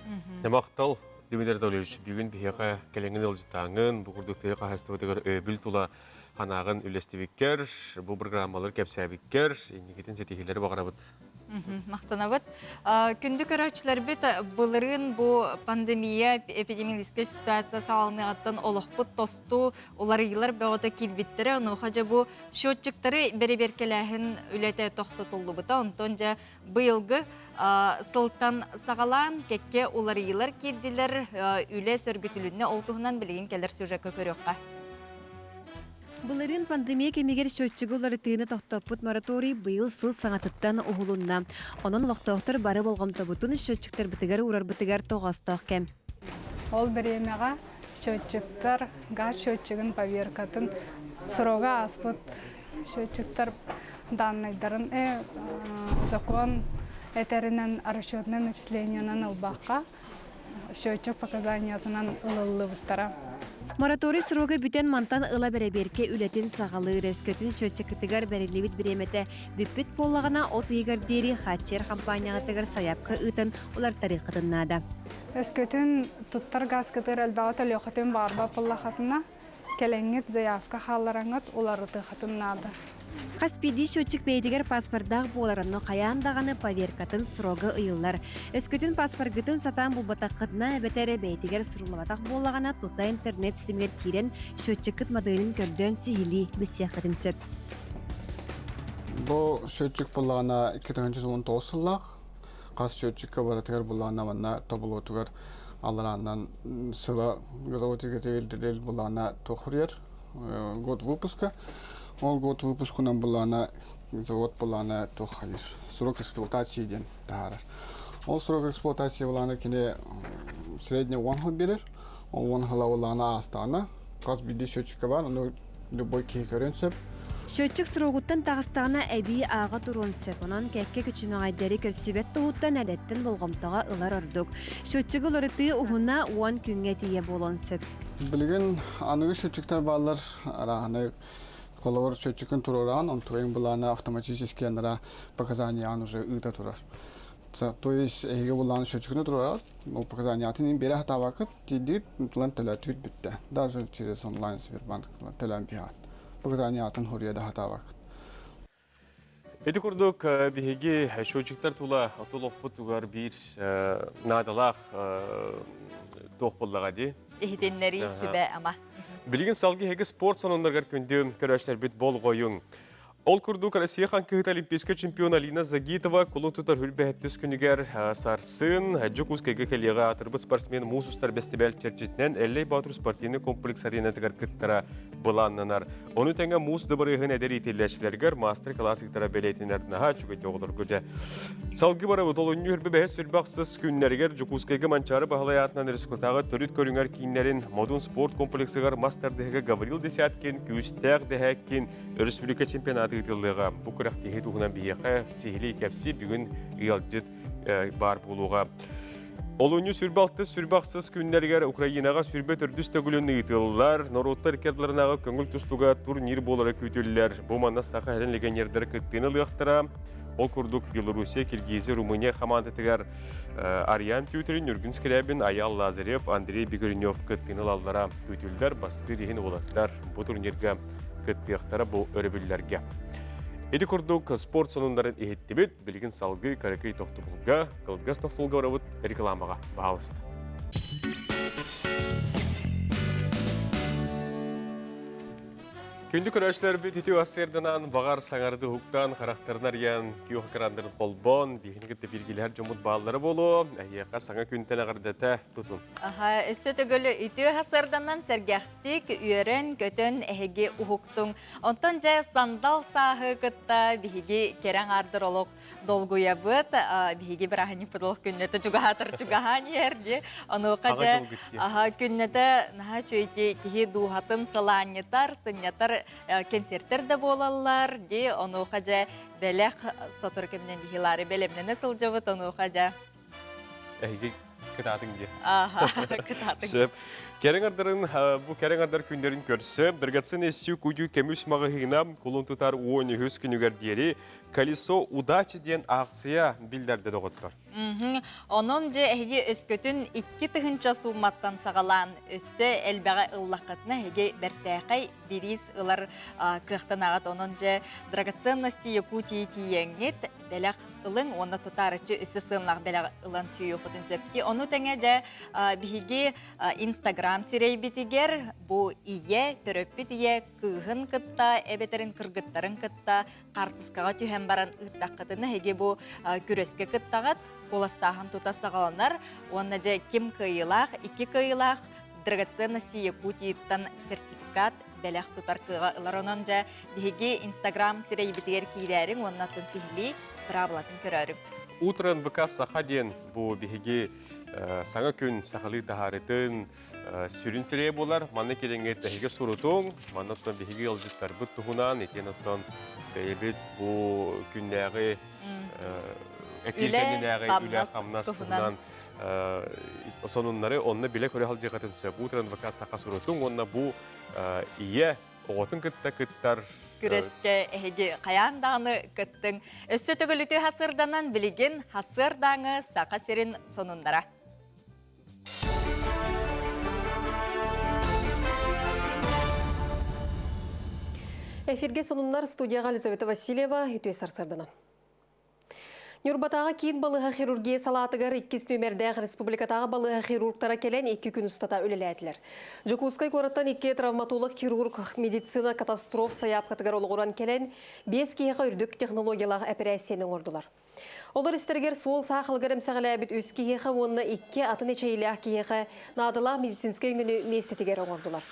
[SPEAKER 1] Махтал, Дмитрий Анатольевич, бүгүн биһиэхэ кэлэҥҥин ыалдьыттааҥҥын, бу курдук тыа хаһаайыстыбатыгар өйөбүл тула Санааҕын үллэстибиккэр, бу программалары кэпсээбиккэр, инникитин ситиһиилэри баҕарабыт.
[SPEAKER 2] Махтанабыт. Күндү көрөөччүлэрбит, былырыын бу пандемия эпидемиологическай ситуация саҕаланыаҕыттан олохпут тосту уларыйыылар бөҕөтө киирбиттэрэ. Онуоха дьэ бу счетчиктары бэрэбиэркэлээһин үлэтэ тохтотуллубута. Онтон дьэ быйылгы сылтан саҕалаан кэккэ уларыйыылар киирдилэр, үлэ сөргүтүлүннэ. Ол туһунан билигин кэлэр сюжекка көрүөххэ.
[SPEAKER 10] Былырыын пандемия кэмигэр счетчигы уларытыыны тохтоппут мораторий быйыл сыл саҥатыттан уһулунна. Онон олохтоохтор бары болҕомтобутун счетчиктарбытыгар уурарбытыгар тоҕоостоох кэм.
[SPEAKER 11] Ол бириэмэҕэ счетчиктар газ счетчигын поверкатын срога ааспыт счетчиктар даннайдарын закон этэринэн расчетное начислениенан ылбакка счетчик показаниятынан ылыллыбыттара.
[SPEAKER 10] Мораторий срога бүтэн мантан ыла бэрэбиэркэ үлэтин саҕалыыр. Өскөтүн счетчикытыгар бэриллибит бириэмэтэ бүппүт буоллаҕына, от ыйыгар диэри хааччыйар хампаанньаҕытыгар сайаапка ыытан уларытарыаххытын наада.
[SPEAKER 11] Өскөтүн туттар газкытыгар элбэҕи төлүөххүтүн баҕарбат буоллаххытына, кэлэҥҥит заявка хааллараҥҥыт уларытыаххытын наада.
[SPEAKER 10] Хас биирдии счетчик бэйэтигэр паспордаах буолар, онно хайаан даҕаны поверкатын срога ыйыллар. Өскөтүн паспоргытын сатаан булбатаххытына эбэтэр бэйэтигэр суруллубатах буоллаҕына, тута интернет ситимигэр киирэн счетчиккыт моделин көрдөөн сиһилии билсиэххитин сөп.
[SPEAKER 12] Бу счетчик буоллаҕына 2019 сыллаах. Хас счетчикка барытыгар буллаҕына манна тобулуотугар алларааннан сыла газовод буллаҕына туох год выпуска. Ол год выпускунан буллаҕына завод буллаҕына туох хайыр срок эксплуатации диэн таһаарар. Ол срок эксплуатации буллаҕына кини средний уон хыл берер. Ол уон хыла буллаҕына аастаҕына хас биирдии счетчикка бар, ону любой киһи көрүөн сөп.
[SPEAKER 10] Счетчик срогуттан таҕыстаҕына эбии ааҕа туруон сөп. Онон кэккэ күчүмэҕэйдэри көрсүбэт туһуттан эрдэттэн болҕомтоҕо ылар ордук. Счетчигы уларытыы уһуна 10 күҥҥэ тиийэ буолуон сөп.
[SPEAKER 12] Билигин аныгы счетчиктар бааллар. Арааһынай холобур счетчикын туруораан, онтугайын былаана автоматически анара показанияҕын уже ыыта турар. То есть эһиги былааны счетчикны туруораат, ол показаниятын им бере хатаабакыт, тиийдигит, тылан төлөөтүгүт бүттэ. Даже через онлайн Сбербанк төлөөн биһаат. Показаниятын хуруйа да хатаабакыт.
[SPEAKER 1] Ити курдук биһиги счетчиктар тула олохпутугар биир наадалаах туох буоллаҕа дии.
[SPEAKER 2] Иһитиннэрии сүбэ-ама.
[SPEAKER 1] Билигин салгыы эһиги спорт сонуннарыгар күндү көрөөччүлэрбит болҕойуҥ. Ол курдук Россия хаҥкыһыта Олимпийскай чемпион Алина Загитова кулун тутар хүрбэһэттис күнүгэр сарсын Дьокуускайга кэлиэҕэ аатырбыт спортсмен муус устар бэстибээл чэрчитинэн Эллэй Боотур спортивный комплекс аренатыгар кыттара былааннанар. Ону тэҥэ муус дыбарыаһын эдэр иитиллээччилэригэр маастар-кылаас ыытара бэлиэтинэр наһаа үчүгэй оҕолорго дьэ. Салгыы барабыт олунньу үрбэ бэһис сүрбэх сыс күннэригэр Дьокуускайга Манчаары Баһылай аатынан республикатааҕы төрүт көрүҥэр кииннэрин Модун спорт комплексыгар мас тардыһыга Гаврил Десяткин, Күүстээх Дэһээккин өрөспүүбүлүкэ чемпионата ыытыллыаҕа. Бу күрэхтэһии туһунан биһиэхэ сиһилии кэпсии бүгүн ыалдьыт. баар буолуоҕа. Олунньу сүрбэ сүрбэ ахсыс күннэригэр Украинаҕа сүрбэ төрдүс төгүлүн ыытыллар. Норуоттар иккардыларынааҕы көҥүл тустууга турнир буолара күүтүллэр. Бу манна саха эрэн легионердары кыттыыны ылыахтара. Ол курдук Белоруссия, Киргизия, Румыния хамаандатыгар Ариан Тютрин, Нюргин Скрябин, Аял Лазарев, Андрей Бегоринев кыттыыны ылаллара күүтүллэр. Бастыыр иһин уолаттар бу турнирга кыттыахтара бу өрөбүллэргэ. Ити курдук спорт сонуннарын иһиттибит. Билигин салгыы Каракый тохтобулга, кылгас тохтобулга барабыт рекламаҕа баһаалыста. Күндү көрөөччүлэрбит үтүө астыырданан, баҕар саҥарды уһуктан, харахтарын арыйан, күөх экрандарын холбоон, биһини кытта билгилэһэр дьоммут бааллара буолуо. Эһиэхэ саҥа күнтэн эҕэрдэтэ тутун.
[SPEAKER 2] Аха, өссө төгүл үтүө сырданан сэргэхтик, үөрэн-көтөн эһиги уһуктуҥ. Онтон дьэ сандал сааһы кытта биһиги кэрэ аҥаардар олох долгуйабыт. Биһиги бырааһынньыкпыт олох күннэтэ чугаһаатар чугаһаан иһэр дии. Онуоха дьэ аха күннэтэ наһаа үчүгэй киһи дууһатын сылаанньытар, сынньатар кэнсиэртэр да буолаллар дии. Онуоха дьэ бэлэх сотору кэминэн биһилаары бэлэмнэнэ сылдьабыт. Онуоха дьэ
[SPEAKER 1] Эһиги кытаатыҥ диye.
[SPEAKER 2] Аха, кытаатыҥ.
[SPEAKER 1] Сөп. Кэрэҥ ардарын бу кэрэҥ ардар күннэрин көрсө, драгоценный кудю көмүс маҕаһыына кулун тутар 13 күнүгэр диэри Колесо удачи диэн аахсыйа биллэрдэ доҕоттор.
[SPEAKER 2] Онон дьэ эһиги өскөтүн 2000 суумматтан саҕалаан өссө элбэҕи ыллаххытына эһиги бэртээхэй бириис ылар кыахтанаҕыт. Онон дьэ драгоценности Якутии тиийэҥҥит бэлэх ылыҥ уонна тутаарыччы өссө сыанлаах бэлэх ылан сүүйүөххүтүн сөп. Ону тэҥэ дьэ биһиги Инстаграм сирэйбитигэр бу ийэ, төрөппүт ийэ кыыһын кытта эбэтэрин кыргыттарын кытта хаартыскаҕа түһэн баран ыыттаххытына эһиги бу күрэскэ кыттаҕыт, куоластааһын тута саҕаланар уонна дьэ ким кыайыылаах, икки кыайыылаах драгоценности Якутииттан сертификат бэлэх тутар кыаҕа ылар. Онон дьэ биһиги Инстаграм сирэйбитигэр киирээриҥ уонна атын сиһилии быраабылатын көрөөрүҥ.
[SPEAKER 1] Утро НВК Саха диэн бу биһиги саҥа күн сахалыы таһаарытын сүрүн сирэйэ буолар. Манна кириҥҥэ тэһигэ сурутуҥ, манна оттон биһиги ыалдьыттарбыт туһунан, итиэн оттон бэйэбит бу күннээҕи эпиир кэннинээҕи үлэ-хамнас туһунан сонуннары онно билэ-көрө сылдьыаххытын сөп. Утро НВК Саха сурутуҥ уонна бу ийэ оҕотун кытта кыттар
[SPEAKER 2] күрэскэ эһиги хайаан даҕаны кыттыҥ. Өссө төгүлүтү хасырданан билигин хасыардааҥы Саха сирин сонуннара.
[SPEAKER 3] Эфирге сонуннар студияға Елизавета Васильева үтүө сарсырданан. Ньурбатааҕы киин балыыһа хирургия салаатыгар иккис нүөмэрдээх республикатааҕы балыыһа хирургтара кэлэн икки күн устата үлэлээтилэр. Дьокуускай куораттан икки травматолог-хирург медицина катастроф сайаапкатыгар олоҕуран кэлэн, биэс киһиэхэ үрдүк технологиялаах эпэрээссийэни оҥордулар. Олор истэригэр суол саахалыгар эмсэҕэлээбит үс киһиэхэ уонна икки атын эчэйиилээх киһиэхэ наадалаах медицинскэй өҥөнү миэстэтигэр оҥордулар.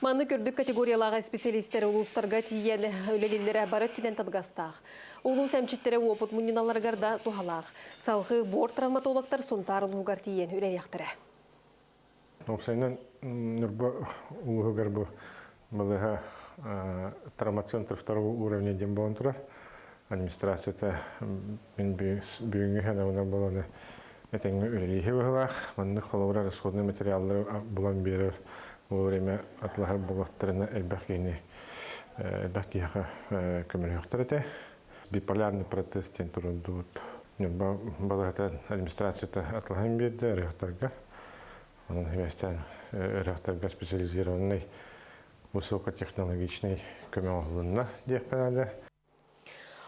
[SPEAKER 3] Маннык үрдүк категориялаах исписэлиистэр улуустарга тиийэн үлэлииллэрэ бары өттүнэн табыгастаах. Улуус эмчиттэрэ уопут мунньуналларыгар да туһалаах. Салгыы бор травматологтар Сунтаар улууһугар тиийэн үлэлиэхтэрэ.
[SPEAKER 13] Уопсайынан Ньурба улууһугар бу балыыһа травмоцентр второго уровня диэн буолан турар. Администрацията мин бүгүҥҥү санаабынан буоланы этэҥҥэ үлэлииһи быһыылаах. Маннык холобура расходный материаллары булан биэрэр вовремя атылаһар буолуохтарына элбэх киһини элбэх киһиэхэ көмөлөһүөхтэр этэ. Биполярный протез диэн турурдубут. Ньурба балыыһата администрацията атылаһан биэрдэ ырыһахтарга. Онон химэстээн ырыһахтарга специализированный высокотехнологичный көмө оҥоһулунна диэххэ наада.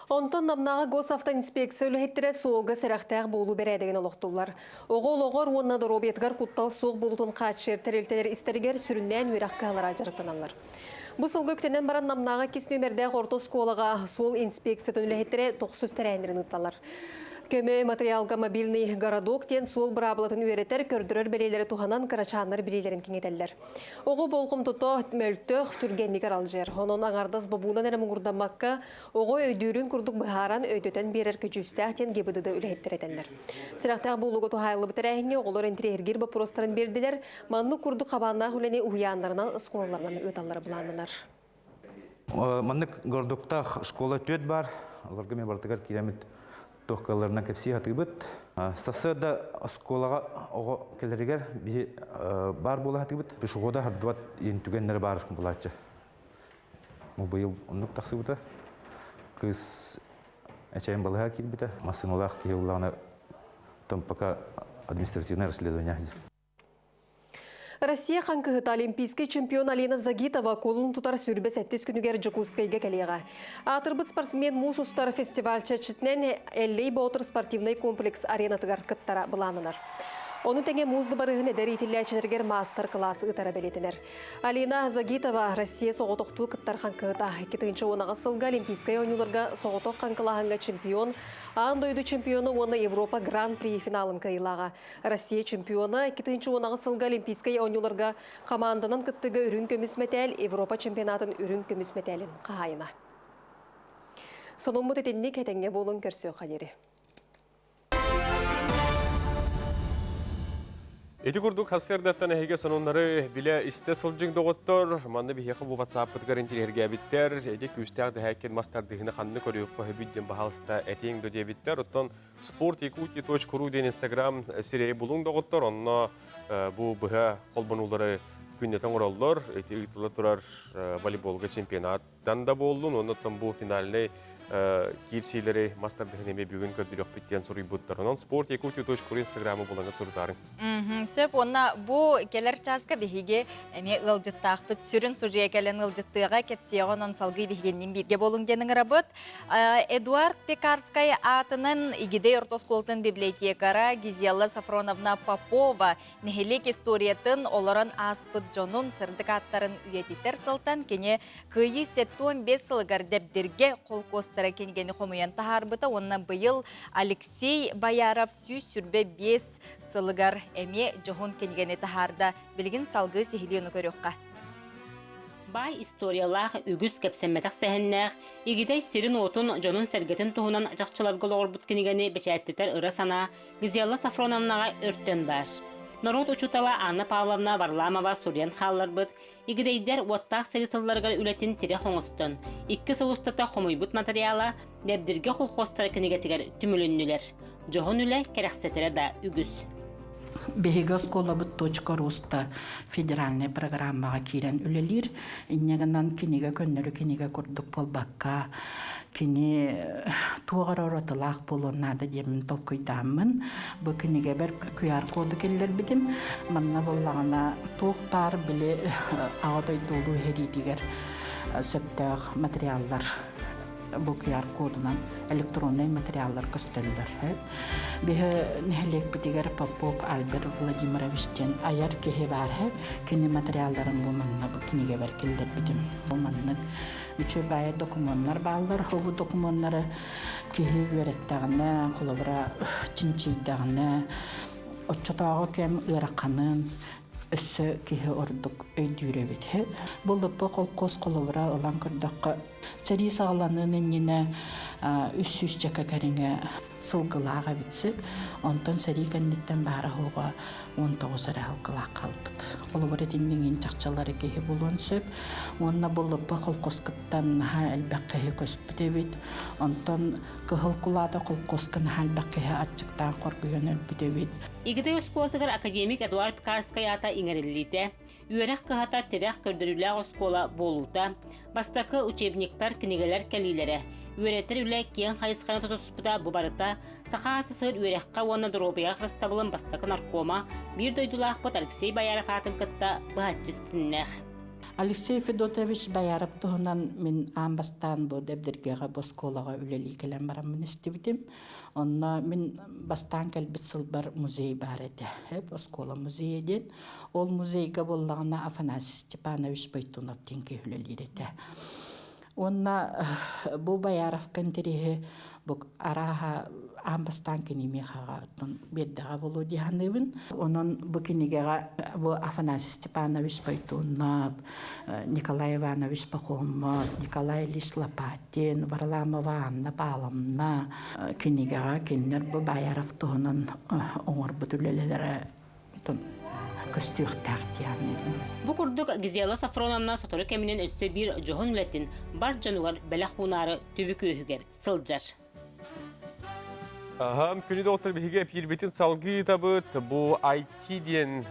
[SPEAKER 3] Онтон Намнааҕы госавтоинспекция үлэһиттэрэ суолга сэрэхтээх буолуу бэрээдэгин олохтууллар. Оҕо олоҕор уонна доруобуйатыгар куттал суох буолуутун хааччыйар тэрилтэлэр истэригэр сүрүннээн үөрэх кыһалара дьарыктаналлар. Бу сылга үктэнэн баран Намнааҕы иккис нүөмэрдээх орто оскуолаҕа суол инспекциятын үлэһиттэрэ тохсус тэрээһиннэрин ыытталлар. Көмө материалга мобильный городок диэн суол быраабылатын үөрэтэр, көрдөрөр бэлиэлэри туһанан кырачааннар билиилэрин кэҥэтэллэр. Оҕо болҕомтото мөлтөх, түргэнник аралдьыйар. Онон аҥардас бобуунан эрэ муҥурдаммакка, оҕо өйдүүрүн курдук быһааран, өйдөтөн биэрэр көдьүүстээх диэн ГИБДД үлэһиттэрэ этэллэр. Сүрэхтээх буолууга туһаайыллыбыт тэрээһиҥҥэ оҕолор интэриэһиргиир боппуруостарын биэрдилэр. Маннык курдук хабааннаах үлэни уһуйааннарынан, оскуолаларынан ыыталлара былааннанар.
[SPEAKER 14] Маннык городоктаах школа түөт бар. Олорго мен барытыгар киирэммит туох кыалларынан кэпсии сатыыбыт. Сарсыарда оскуолаҕа оҕо кэлэригэр биһи баар буола сатыыбыт. Пешехода хардыбат иэн түгэннэрэ баар булааччы. Быйыл оннук тахсыбыта. Кыыс эчэйэн балыһа киирбитэ. Массыыналаах киһи буллаҕына там пока административное расследование.
[SPEAKER 3] Россия хаҥкыһыта олимпийскай чемпион Алина Загитова кулун тутар сүүрбэ сэттис күнүгэр Дьокуускайга кэлиэҕэ. Аатырбыт спортсмен муус устар фестиваль чэрчитинэн Эллэй Боотур спортивнай комплекс аренатыгар кыттара былааннанар. Ону тэҥэ муус дыбарыһын эдэр иитиллээччилэригэр маастар-кылаас ыытара бэлиэтэнэр. Алина Загитова Россия соҕотохтуу кыттар хаҥкыһыта. 2018 сылга Олимпийскай оонньууларга соҕотох хаҥкылааһыҥҥа чемпион, аан дойду чемпиона уонна Европа Гран-при финалын кыайыылааҕа. Россия чемпиона 2018 сылга Олимпийскай оонньууларга хамаанданан кыттыыга үрүҥ көмүс мэтээл Европа чемпионатын үрүҥ көмүс мэтээлин хаһаайына. Сонуммут итинник этэҥҥэ буолун көрсүөххэ диэри.
[SPEAKER 1] Ити курдук сарсыардаттан эһиги сонуннары билэ истэ сылдьыҥ доҕоттор. Манна биһиэхэ бу WhatsApp-пытыгар интириэһиргээбиттэр. Эти күүстээх дэһээккин мас тардыһыны ханны көрүөххэ сөбүй диэн баһаалыста этиэҥ до диэбиттэр. Оттон sportyakutия.ru диэн Instagram сирэйи булуҥ доҕоттор. Онно бу быһа холбонуулары күннэтэ оҥороллор. Ити ыытылла турар волейболга чемпионаттан да буоллун, оннуттан бу финальный киирсиилэри мас тардыһын эмиэ бүгүн көрдөрүөхпүт диэн суруйбуттар. Онон sportyakutия.ru инстаграмы булаҥҥа сурутаарыҥ.
[SPEAKER 2] Сөп уонна бу кэлэр чааска биһиги эмиэ ыалдьыттаахпыт. Сүрүн судьуйа кэлэн ыалдьыттыаҕа, кэпсиэҕэ, онон салгыы биһигинниин бииргэ буолуҥ диэн ыҥырабыт. Эдуард Пекарскай аатынан Игидэй орто оскуолатын библиотекара Гизелла Сафроновна Попова нэһилиэк историятын олорон ааспыт дьонун сырдык ааттарын үйэтитэр сылтан кини Кыайыы 75 сылыгар Дэбдиргэ холкуостара кинигэни хомуйан таһаарбыта уонна быйыл Алексей Бояров 125 сылыгар эмиэ дьоһун кинигэни таһаарда. Билигин салгыы сиһилии ону көрүөххэ.
[SPEAKER 15] Баай историялаах, үгүс кэпсэммэтэх сэһэннээх, Игидэй сирин-уотун, дьонун-сэргэтин туһунан чахчыларга олоҕурбут кинигэни бэчээттэтэр ыра санаа Гизелла Сафроновнаҕа өртөн баар. Норуот учуутала Анна Павловна Варламова суруйан хаалларбыт Игидэйдэр уоттаах сэрии сылларыгар үлэтин тирэх оҥостон, икки сыл устата хомуйбут матырыйаала Дэбдиргэ холхуостара кинигэтигэр түмүлүннүлэр. Дьоһун үлэ кэрэхсэтэрэ да үгүс.
[SPEAKER 16] Биһиги оскуолабыт «Точка роста» федеральнай программаҕа киирэн үлэлиир. Инньэ гынан кинигэ көннөрү кинигэ курдук буолбакка, кини туох эрэ уратылаах буолуон наада диэммин толкуйдааммын, бу кинигэбэр QR-коду киллэрбитим. Манна буоллаҕына туох баар били Аҕа дойду улуу сэриитигэр сөптөөх материаллар бу QR-кодунан электроннай материаллар көстөллөр. Биһи нэһилиэкпитигэр Попов Альберт Владимирович диэн айар киһи баар кини материалларын бу манна бу кинигэбэр киллэрбитим. Бу маннык үчүгэй баайа докумуоннар бааллар. Бу докумуоннары киһи үөрэттэҕинэ, холобура чинчийдэҕинэ, оччотооҕу кэм ыараханын өссө киһи ордук өйдүүр эбит. Бу Лыппа холкуос холобура ылан көрдөххө, сэрии саҕаланыан иннинэ үс сүүсчэкэ кэриҥэ сылгылаах эбит. Онтон сэрии кэнниттэн баара суоҕа 19 эрэ сылгылаах хаалбыт. Холобур итинниҥин чахчылары киһи булуон сөп. Уонна бу Лыппа холкуоскуттан наһаа элбэх киһи көспүт эбит. Онтон Кыһыл Кулаада холкуоска наһаа элбэх киһи аччыктаан хоргуйан өлбүт эбит.
[SPEAKER 15] Игидэй оскуолатыгар академик Эдуард Пекарскай аата иҥэриллиитэ, үөрэх кыһата тирэх көрдөрүүлээх оскуола буолуута, бастакы учебниктар, кинигэлэр кэлиилэрэ, үөрэтэр үлэ киэҥ хайысханы тутуспута бу барыта Саха СССР үөрэххэ уонна доруобуйаҕа харыстабылын бастакы наркома, биир дойдулаахпыт Алексей Бояров аатын кытта быһаччы ситимнээх.
[SPEAKER 16] Алексей Федотович Бояров туһунан мин аан бастаан бу Дэбдиргэҕэ бу оскуолаҕа үлэлии кэлэн бараммын истибитим. Онно мин бастаан кэлбит сылбар музей баар этэ. Оскуола музейа диэн. Ол музейга буоллаҕына Афанасий Степанович Бойтунов диэн киһи үлэлиир этэ. Уонна бу Бояровка интэриэһи бу арааһа аан бастаан кини миэхэҕэ оттон биэрдэҕэ буолуо дии саныыбын. Онон бу кинигэҕэ бу Афанасий Степанович Бойтунов, Николай Иванович Пахомов, Николай Ильич Лопатин, Варламова Анна Павловна кинигэҕэ кинилэр бу Бояров туһунан оҥорбут үлэлэрэ көстүөхтээх диэн.
[SPEAKER 15] Бу курдук Гизела Сафроновна сотору кэминэн өссө биир дьоһун үлэтин бар дьонугар бэлэх уунаары түбүк үөһүгэр сылдьар.
[SPEAKER 1] Аһам күнү доҕоттор биһиги эпиирбитин салгыы ыытабыт. Бу IT диэн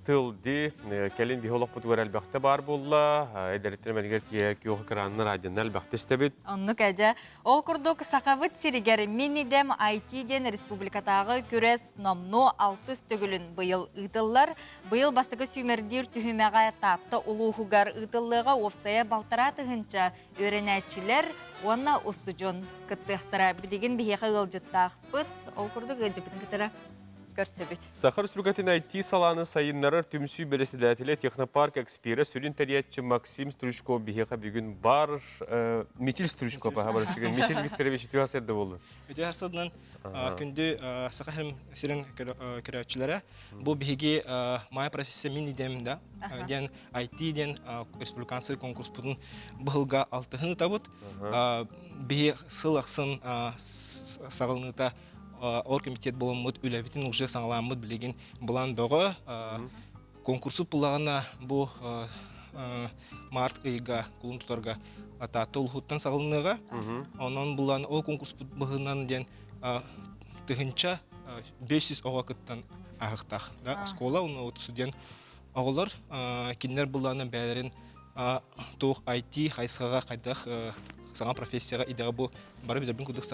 [SPEAKER 1] тыл ди кэлин биһи олохпутугар элбэхтэ баар буолла. Эдэриттэн мэнигэр тиийэ күөх экранынан радионан элбэхтэ истэбит.
[SPEAKER 2] Оннук эдьэ. Ол курдук Сахабыт сиригэр мин идэм IT диэн республикатааҕы күрэс номнуо алтыс төгүлүн быйыл ыытыллар. Быйыл бастакы сүүмэрдиир түһүмэҕэ Таатта улууһугар ыытыллыаҕа уопсайа 1,5 тыһыынча үөрэнээччилэр уонна устудьуон кыттыахтара. Билигин биһиэхэ ыалдьыттаахпыт. Ол курдук ыалдьыппытын кытары көрсөбүт.
[SPEAKER 1] Саха Республикатын IT салааны сайыннарар түмсүү бэрэссэдээтэлэ технопарк эксперэ сүрүн тэрийээччи Максим Стручков биһиэхэ бүгүн бар Мичил Стручков аха барыстыгын Мичил Викторович үтүө сэрдэ болду.
[SPEAKER 17] Үтүө сарсыарданан күндү Саха сирин көрөөччүлэрэ бу биһиги моя профессия мин идэм да диэн IT диэн республиканскай конкурспутун быһылга алтыһын ытабыт. Биһи сыл ахсын саҕаланыыта оргкомитет буламмыт үлэбитин уже саҥалааммыт билигин былаан бөҕө. Конкурсу булаҕына бу март ыйга кулун тутарга Таатта улуһуттан саҕаланыаҕа. Онон булан ол конкурспут быһыынан диэн 1500 оҕо кыттан аһыктаах. Да, оскуола уонна студент Оҕолор кинилэр былаана бэйэлэрин туох IT хайысхаҕа хайдах саҥа профессияҕа идэҕэ бу бары билэрбин курдук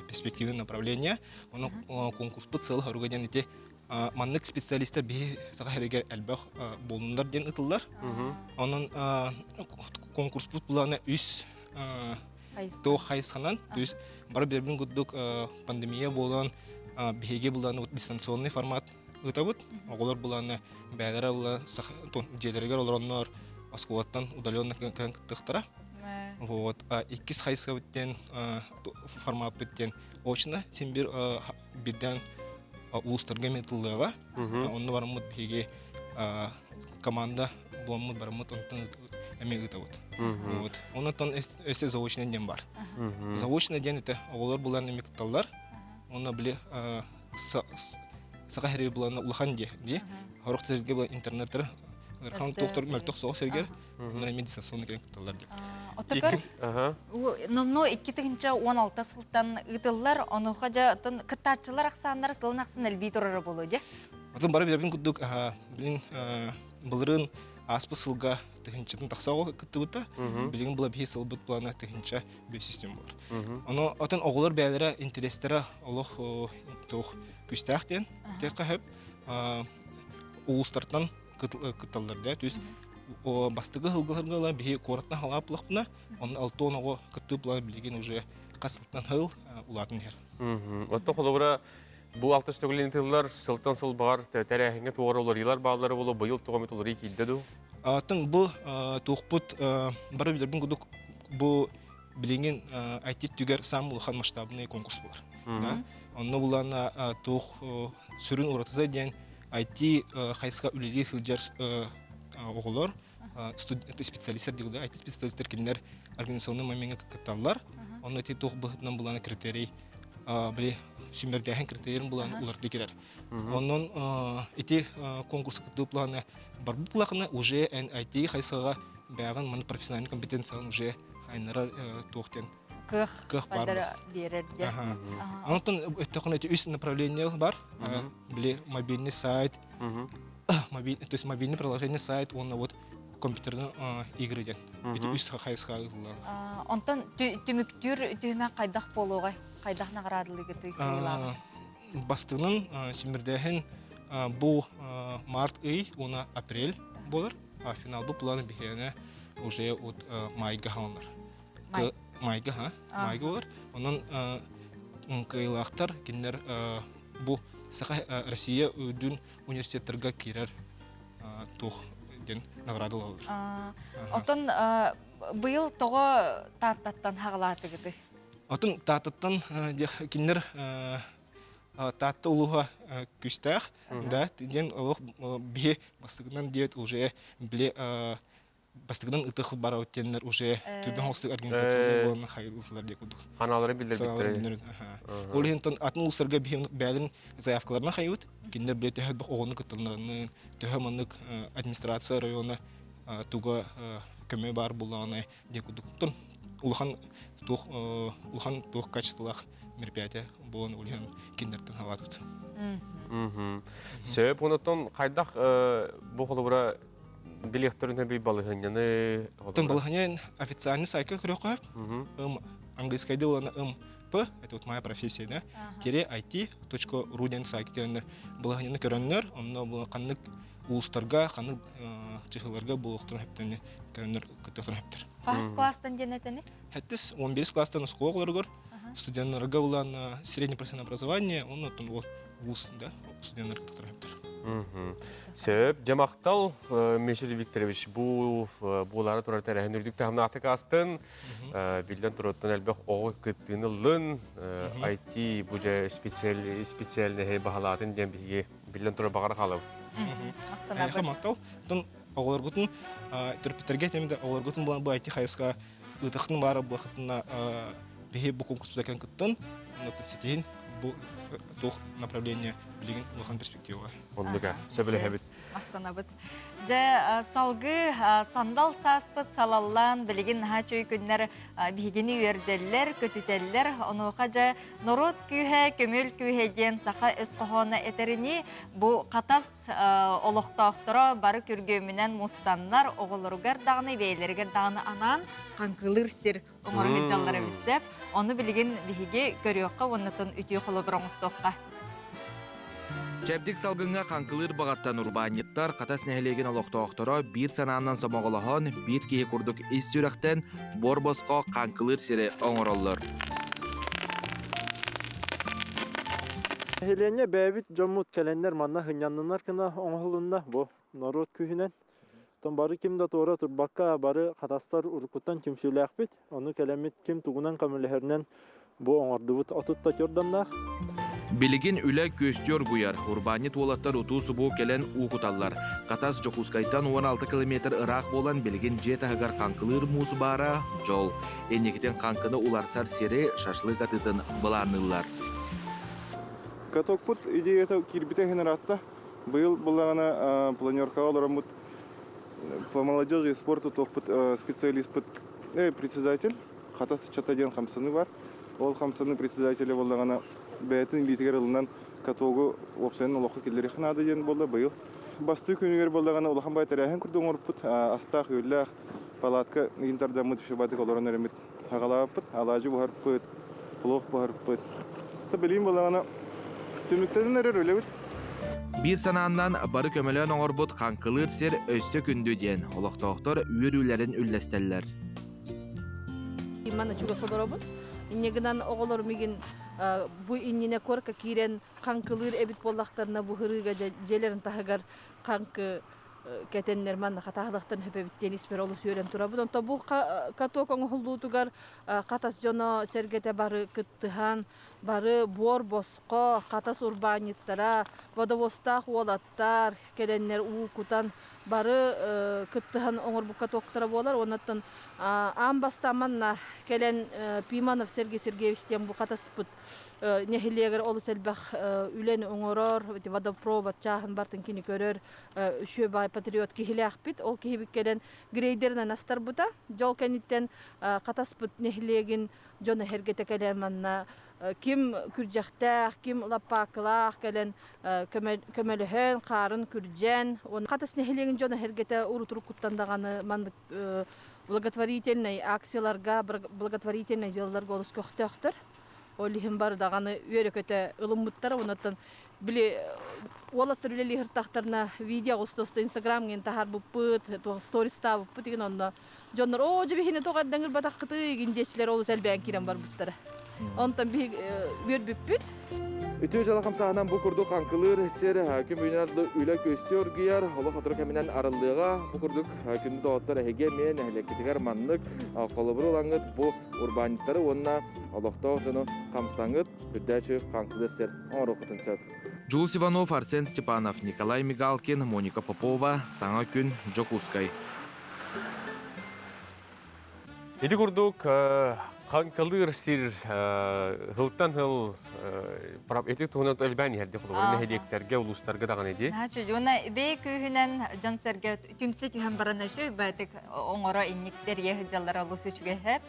[SPEAKER 17] перспективный направление. Ону конкурспут сыала-соруга диэн ити маннык специалистар биһи саха сиригэр элбэх буолуннар диэн ытыллар. Онон конкурспут былаана үс туох хайысханан, то есть бары билэрбин курдук пандемия буолан биһиги былааны дистанционный формат ыытабыт. Оҕолор былааны бэйэлэрэ ыла дьиэлэригэр олороннор оскуолаттан удаленно кыһан кыттыахтара. Вот. Иккис хайысхабыт диэн формаппыт диэн очно син бир бирден улуустарга эмиэ тыллыаҕа. Онно бараммыт биһиги команда буламмыт бараммыт онтон эмиэ ыытабыт. Вот. Онтон өссө заочный диэн бар. Заочный диэн это оҕолор булан эмиэ кытталлар. Онно били саха сири булана улахан дии дии хорох сиргэ бу интернеттер ыарахан туохтар мөлтөх соҕус сиргэр онно эмиэ дистанционно кэлэн кытталлар диэн.
[SPEAKER 2] Оттокор номнуо 2016 сылтан ыытыллар, онуоха дьэ оттон кыттааччылар ахсааннара сылын ахсын элбии турара буолуо дии.
[SPEAKER 17] Отон бары билэрбин курдук билин былырыын ааспыт сылга тыһынчатын тахса оҕо кыттыбыта. Билигин була биһи сылбыт плана 1500 тен болар. Ону отон оҕолор бэйэлэрэ интэриэстэрэ олох туох күстээх диэн тиэххэ сөп. Улуустартан кытталлар да. То есть бастакы сылгыларга биһи куораттан халаапылахпына, онно алтон оҕо кыттыы плана билигин уже хас сылтан сыл улаатан иһэр.
[SPEAKER 1] Оттон холобура бу алтыс төгүлүн тыллар сылтан сыл баҕар тэрээһиҥҥэ туора уларыйыылар бааллара буолуо быйыл тоҕо эмит уларыйыы киирдэ дуу?
[SPEAKER 17] Атын бу туохпут бары билэрбин курдук бу билигин IT түгэр саамай улахан масштабный конкурс буолар. Онно булана туох сүрүн уратыта диэн IT хайысха үлэлии сылдьар оҕолор специалистар дииллэр IT специалистар кинилэр организационный момеҥҥа кытталлар. Онно ити туох быһыытынан булана критерий били сүмэрдээһин критерийин булан уларытыы кирэр. Онон ити конкурс кыттыы планы барбыт булахына уже эн IT хайсыга бэҕин маны профессиональный компетенцияны уже хайнарар туох диэн
[SPEAKER 2] кыах кыах бар биэрэр диэн.
[SPEAKER 17] Онтон өттөхүнэ ити үс направление бар. Били мобильный сайт, то есть мобильный приложение сайт уонна вот компьютерный игры диэн. Ити үс хайысха ыытыллар.
[SPEAKER 2] Онтон түмүктүүр түһүмэх хайдах буолуоҕай? Хайдах наҕараадалыыгытый кыайыылааҕы?
[SPEAKER 17] Бастыҥын симирдээһин бу март ый уонна апрель буолар. Финалбы планы биһиэнэ уже от майга хаалар. Майга ха, майга болар. Онон кыайыылаахтар кинилэр бу Саха Россия үрдүн университеттарга киирэр туох диэн наградалалар.
[SPEAKER 2] Оттон быйыл тоҕо Тааттаттан хаҕалаатыгытый?
[SPEAKER 17] Отон Тааттаттан кинилэр Таатта улууһа күүстээх да диэн олох биһи бастакынан диэт уже били бастакынан ытых барабыт диэннэр уже түргэн холстук организационный буолан хайылсылар диye курдук.
[SPEAKER 1] Ханаалары биллэрбиттэр.
[SPEAKER 17] Ол иһин атын улуустарга биһи бэйэлэрин заявкаларына хайыбыт. Кинилэр биле төһө элбэх оҕону кытталларынын, төһө маннык администрация района туга көмө баар буоллаҕына диye курдук. Улахан туох улахан туох качестволаах мероприятие буолан улахан кинилэртэн хаалаатыбыт.
[SPEAKER 1] Сөп, онотон хайдах бу холобура билиэхтэрин би балыһынньаны
[SPEAKER 17] Тон балыһынньан официальный сайтка көрөхө ым английскайды улана ым п это вот моя профессия да тире it.ru диэн сайт киреннер балыһынньаны көрөннөр онно бу ханнык улуустарга ханнык чыһыларга буолуохтарын хөптөнү көрөннөр кыттыахтарын хөптөр.
[SPEAKER 2] Хас класстан диэн этени?
[SPEAKER 17] Хэттис 11 класстан оскуола оҕолоругар студеннарга булан среднее профессиональное образование, он оттон ол вуз да студеннар кыттыктар хөптөр.
[SPEAKER 1] Сөп, дьамахтал Мишель Викторович бу буолаары турар тэрээһин үрдүк таһымнаахтык аастын. Биллэн туруттан элбэх оҕо кыттыыны ыллын. IT бу дьэ специальнэһи баһалаатын диэн биһиги биллэн турар баҕара хаалабыт.
[SPEAKER 17] Эйиэхэ махтал. Оттон оҕолоргутун төрөппүттэргэ этим да оҕолоргутун булан бу IT хайысха ыытахтын баара буолахтына биһи бу конкурспута кэлэн кыттан ситиһин бу туох направление билигин улахан перспектива.
[SPEAKER 1] Оннуга сөбүлэһэбит.
[SPEAKER 2] Махтанабыт. Дьэ, салгыы сандал сааспыт салаллаан, билигин наһаа үчүгэй күннэр биһигини үөрдэллэр, көтүтэллэр. Онуоха дьэ норуот күүһэ, көмүл күүһэ диэн саха өс хоһооно этэринии бу Хатас олохтоохторо бары күргүөмүнэн мустаннар, оҕолоругар даҕаны, бэйэлэригэр даҕаны анаан хаҥкылыыр сир оҥоро сылдьаллар эбит сөп. Ону билигин биһиги көрүөххэ уонна үтүө холобур оҥостуохха.
[SPEAKER 18] Чэбдик салгыҥҥа хаҥкылыыр баҕаттан урбаанньыттар Хатас нэһилиэгин олохтоохторо биир санаанан сомоҕолоһон, биир киһи курдук ис сүрэхтэн буор-босхо хаҥкылыыр сири оҥороллор.
[SPEAKER 19] Нэһилиэнньэ бэйэбит дьоммут кэлэннэр манна сынньаннынар гына оҥоһулунна бу норуот күүһүнэн. Оттон бары ким да туора турбакка бары хатастар уруккуттан түмсүүлээхпит. Ону кэлэммит ким тугунан көмөлөһөрүнэн бу оҥордубут отут да
[SPEAKER 18] Билигин үлэ күөстүү оргуйар. Урбаанньыт уолаттар утуу-субуу кэлэн уу куталлар. Хатас Дьокуускайтан 16 километр ыраах буолан билигин дьиэ таһыгар хаҥкылыыр муус баара дьол. Инникитин хаҥкыны уларсар сири шашлык атыытын былаанныыллар.
[SPEAKER 20] Катокпут идеята киирбитэ иһин ыраатта. Быйыл буллаҕына планеркаҕа олороммут по молодежи и спорту туохпут специалистпыт председатель Хатас ыччата диэн хамсаныы бар. Ол хамсаныы председателэ буоллаҕына бэйэтин илиитигэр ылынан катогу уопсайынан олоххо киллэриэххэ наада диэн буолла быйыл. Бастыы күнүгэр буоллаҕына улахан бай тэрээһин курдук оҥорбуппут. Астаах-үөллээх палатка ыйын тардаммыт үчүгэйдик олорон эриммит аҕалаабыппыт, алаадьы буһарпыт, плов буһарпыт. Билигин буоллаҕына түмүктэнэн эрэр үлэбит.
[SPEAKER 18] Биир санааннан бары көмөлөөн оҥорбут хаҥкылыыр сир өссө күндү диэн олохтоохтор үөрүүлэрин үллэстэллэр.
[SPEAKER 21] Манна чугас олоробун. Инньэ гынан оҕолор мигин бу иннинэ куоракка киирэн хаҥкылыыр эбит буоллахтарына бу һырыыга дьиэлэрин таһыгар хаҥкы кэтэннэр манна хатааһылахтан хөпөбүт диэн испэр олус үөрэн турабын. Онтон бу каток оҥоһуллуутугар Хатас дьоно сэргэтэ бары кыттыһан, бары буор босхо Хатас урбаанньыттара, водовозтаах уолаттар кэлэннэр уу кутан бары кыттыһан оҥорбут катоктара буолар. Оннуттан аан бастаан манна кэлэн Пиманов Сергей Сергеевич диэн бу Хатаспыт нэһилиэгэр олус элбэх үлэни оҥорор, водопровод чааһын бартын кини көрөр, үчүгэй баай патриот киһилээхпит. Ол киһибит кэлэн грейдеринэн астарбыта. Дьол кэнниттэн Хатаспыт нэһилиэгин дьоно эһэргэтэ кэлэн манна ким күрдьэхтээх, ким лаппаакылаах кэлэн көмөлөһөн, хаарын күрдьэн. Хатас нэһилиэгин дьоно эһэргэтэ урут-уруккуттан даҕаны маннык благотворительнай акцияларга, благотворительнай дьыалаларга олус көхтөөхтөр. Ол иһин бары даҕаны үөрэ-көтө ылыммыттара. Онон били уолаттар үлэлии сыртахтарына видео оҕустуоста инстаграмҥа таһаарбыппыт, стористаабыппыт игин онно дьоннор оо дьэ биһини тоҕо эрдэ ыҥырбатаххытый игин диэччилэр олус элбээн киирэн барбыттара. Онтон биһиги үөрбүппүт.
[SPEAKER 18] Үтүө дьыала хамсааһынан бу курдук хаҥкылыыр сир күн бүгүнүн үлэ күөстүү оргуйар, олох сотору кэминэн арыллыаҕа. Бу курдук күндү доҕоттор эһиги эмиэ нэһилиэккитигэр маннык холобуру ылаҥҥыт бу урбаанньыттары уонна олохтоох дьону хамсаҥҥыт үрдээччи хаҥкылыыр сир оҥоруоххутун сөп. Дьулус Иванов, Арсен Степанов, Николай Мигалкин, Моника Попова, Саҥа күн, Дьокуускай.
[SPEAKER 1] Ити курдук Хаҥкалыыр сир сылтан сыл ити туһунан элбээн иһэрди холобур нэһилиэктэргэ, улуустарга даҕаны дии.
[SPEAKER 2] Наһаа уонна бэйэ күүһүнэн дьон-сэргэ түмсэ түһэн баран өшө баатык оҥоро инник тэрийэ сылдьаллара олус үчүгэй.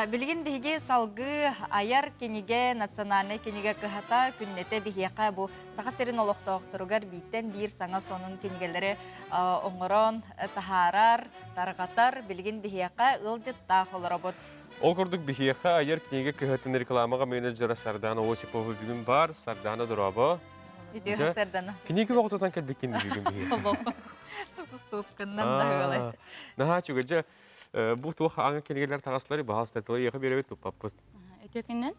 [SPEAKER 2] Билигин биһиги салгыы айар кинигэ, национальнай кинигэ кыһата күннэтэ биһиэхэ бу Саха сирин олохтоохторугар бииртэн биир саҥа сонун кинигэлэри оҥорон таһаарар, тарҕатар. Билигин биһиэхэ ыалдьыттаах олоробут.
[SPEAKER 1] Ол курдук биһиэхэ айар кинигэ кыһатын рекламаҕа менеджера Сардана Осипова бүгүн баар. Сардана дорообо.
[SPEAKER 2] Үтүө Сардана.
[SPEAKER 1] Кинигэ оҕотутан кэлбиккин бүгүн биһиэхэ.
[SPEAKER 2] Устуупканнан да
[SPEAKER 1] Наһаа үчүгэй. Дьэ, бу туох аҥа кинигэлэр таҕаслары баһаалыста тылы иэхэ биэрэбит туппаппыт.
[SPEAKER 4] Үтүөкүннэн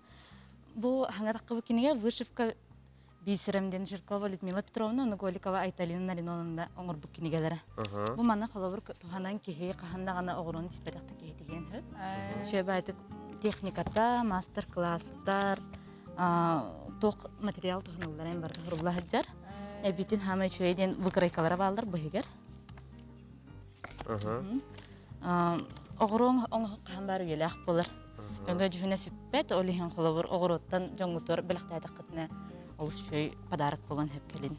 [SPEAKER 4] бу хаҥатаххыбыт кинигэ вышивка Бисерем диэн Жиркова Людмила Петровна, Голикова Айталина Нариноновна оҥорбут кинигэлэрэ. Бу манна холобур туһанан киһи хаһан даҕаны оҕуруон испэтэх да киһи тиһиэн сөп. Үчүгэй техниката, мастер-класстар, туох материал туһанылларын барыта сурулла сылдьар. Эбитин хаамай үчүгэй диэн выкройкалара бааллар бу иһигэр. Оҕуруоҥ оҥоһук хаһан баар үйэлээх буолар. Өҥө дьүһүнэ сүппэт, ол иһин холобур оҕуруоттан дьоҥҥутугар бэлэхтээтэххитинэ олус үчүгэй подарок буолан сөп кэлин.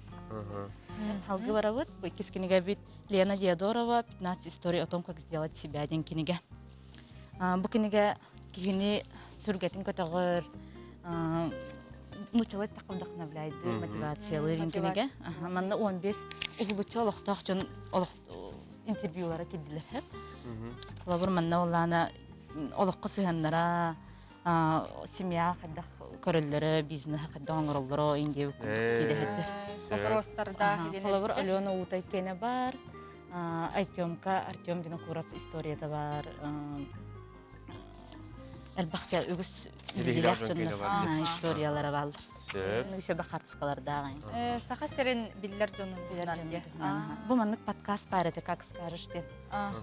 [SPEAKER 4] Халгы барабыт. Бу иккис кинигэбит Лена Диодорова «15 историй о том, как сделать себя» диэн кинигэ. Бу кинигэ киһини сүргэтин көтөҕөр, нууччалыы эттэххэ вдохновляйдыыр, мотивациялыыр кинигэ. Манна 15 уһулуччу олохтоох дьон олох интервьюлара кирдилэр. Холобур, манна оллаана олоххо сыһыаннара, семья хайдах көрөллөрө, бизнеһи хайдах оҥороллоро индия курдук киирэ сылдьар.
[SPEAKER 2] Вопростардаах.
[SPEAKER 4] Холобур, Алена Утай киэнэ бар, Артемка, Артем Винокуров историята бар, элбэхчэ үгүс билиилээх дьоннор историялара бааллар. Үсөбө хартыскалардаах.
[SPEAKER 2] Саха сирин биллэр дьонун туһунан.
[SPEAKER 4] Бу маннык подкаст баар этэ, как скажешь диэн.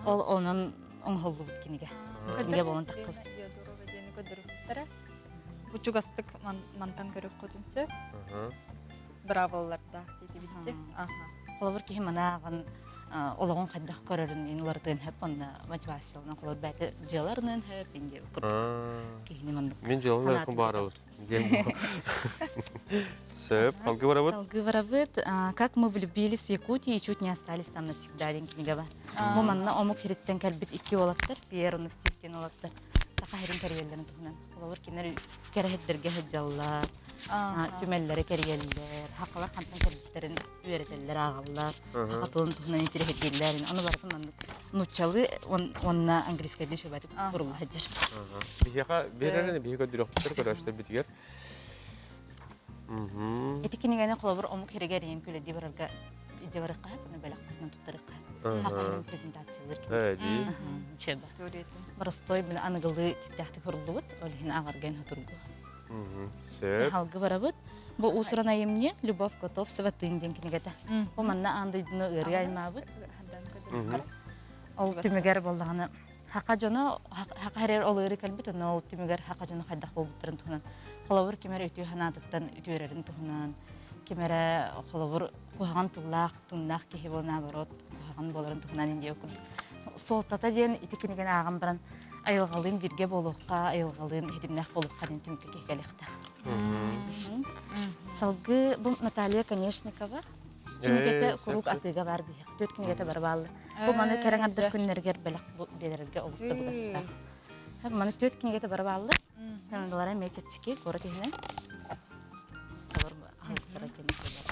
[SPEAKER 4] Ол онон оҥоһуллубут кинигэ. Кинигэ буолан таххыбыт.
[SPEAKER 2] Бу чугастык мантан көрүөххүтүн сөп. Браво-лардаах диэтибитти.
[SPEAKER 4] Холобур киһи манааҕын олоҕун хайдах көрөрүн ин уларытыан хөп онно мотивацияланан холобур бэйэтэ дьыаларынан хөп инде курдук киһини маннык
[SPEAKER 1] Мин дьыалаларым баарабыт. Сөп, салгыы барабыт.
[SPEAKER 4] Салгыы барабыт. Как мы влюбились в Якутию и чуть не остались там навсегда диэн кинигэ бар. Бу манна омук сириттэн кэлбит икки уолаттар, Пьер уонна Стив диэн уолаттар саха сирин кэрийэллэрин туһунан. Холобур, кинилэр кэрэһиттэргэ сылдьаллар, түмэллэри кэрийэллэр, хахалар хантан кэлбиттэрин үөрэтэллэр, ааҕаллар, саха тылын туһунан интириэһиргииллэр. Ону барытын маннык нууччалыы уонна английскайдыы үчүгэйдик курулла сылдьар.
[SPEAKER 1] Биһиэхэ биэрэрин биһи көрдөрүөхпүтүгэр көрөөччүлэрбитигэр.
[SPEAKER 4] Ити кинигэни холобур омук сиригэр ийэн күлэдии барарга илдьэ барыахха сөп, уонна бэлэх быһыытынан туттарыахха сөп. Саха презентациялыыр кинигэ. Чеба. Боростой мин аныгылыы типтээхтик суруллубут, ол иһин ааҕарга эн хотургу.
[SPEAKER 1] Сөп.
[SPEAKER 4] Халгы барабыт. Бу уус-уран айымньы Любовь Готовцева Тыын диэн кинигэтэ. Бу манна аан дойдуну ыарыы аймаабыт. Ол түмүгэр буоллаҕына хака дьоно хака хэрэр ол ыарыы кэлбит, онно ол түмүгэр хака дьоно хайдах буолбуттарын туһунан холобур ким эрэ үтүө санаатыттан үтүөрэрин туһунан ким эрэ холобур куһаҕан тыллаах тыыннаах киһи буолан наоборот куһаҕан буоларын туһунан индия курдук суолтата диэн ити кинигэни ааҕан баран айылҕалыын бииргэ буолуохха, айылҕалыын ситимнээх буолуохха диэн түмүккэ киһи кэлиэхтээх. Салгыы бу Наталья Конешникова кинигэтэ куруук атыыга баар биһиэх. Түөрт кинигэтэ бары бааллар. Бу маны кэрэҥ ардах күннэригэр бэлэх биэрэргэ олус табыгастаах. Маны түөрт кинигэтэ бары бааллар. Канадалара эмиэ чэпчэки, куорат иһинэн.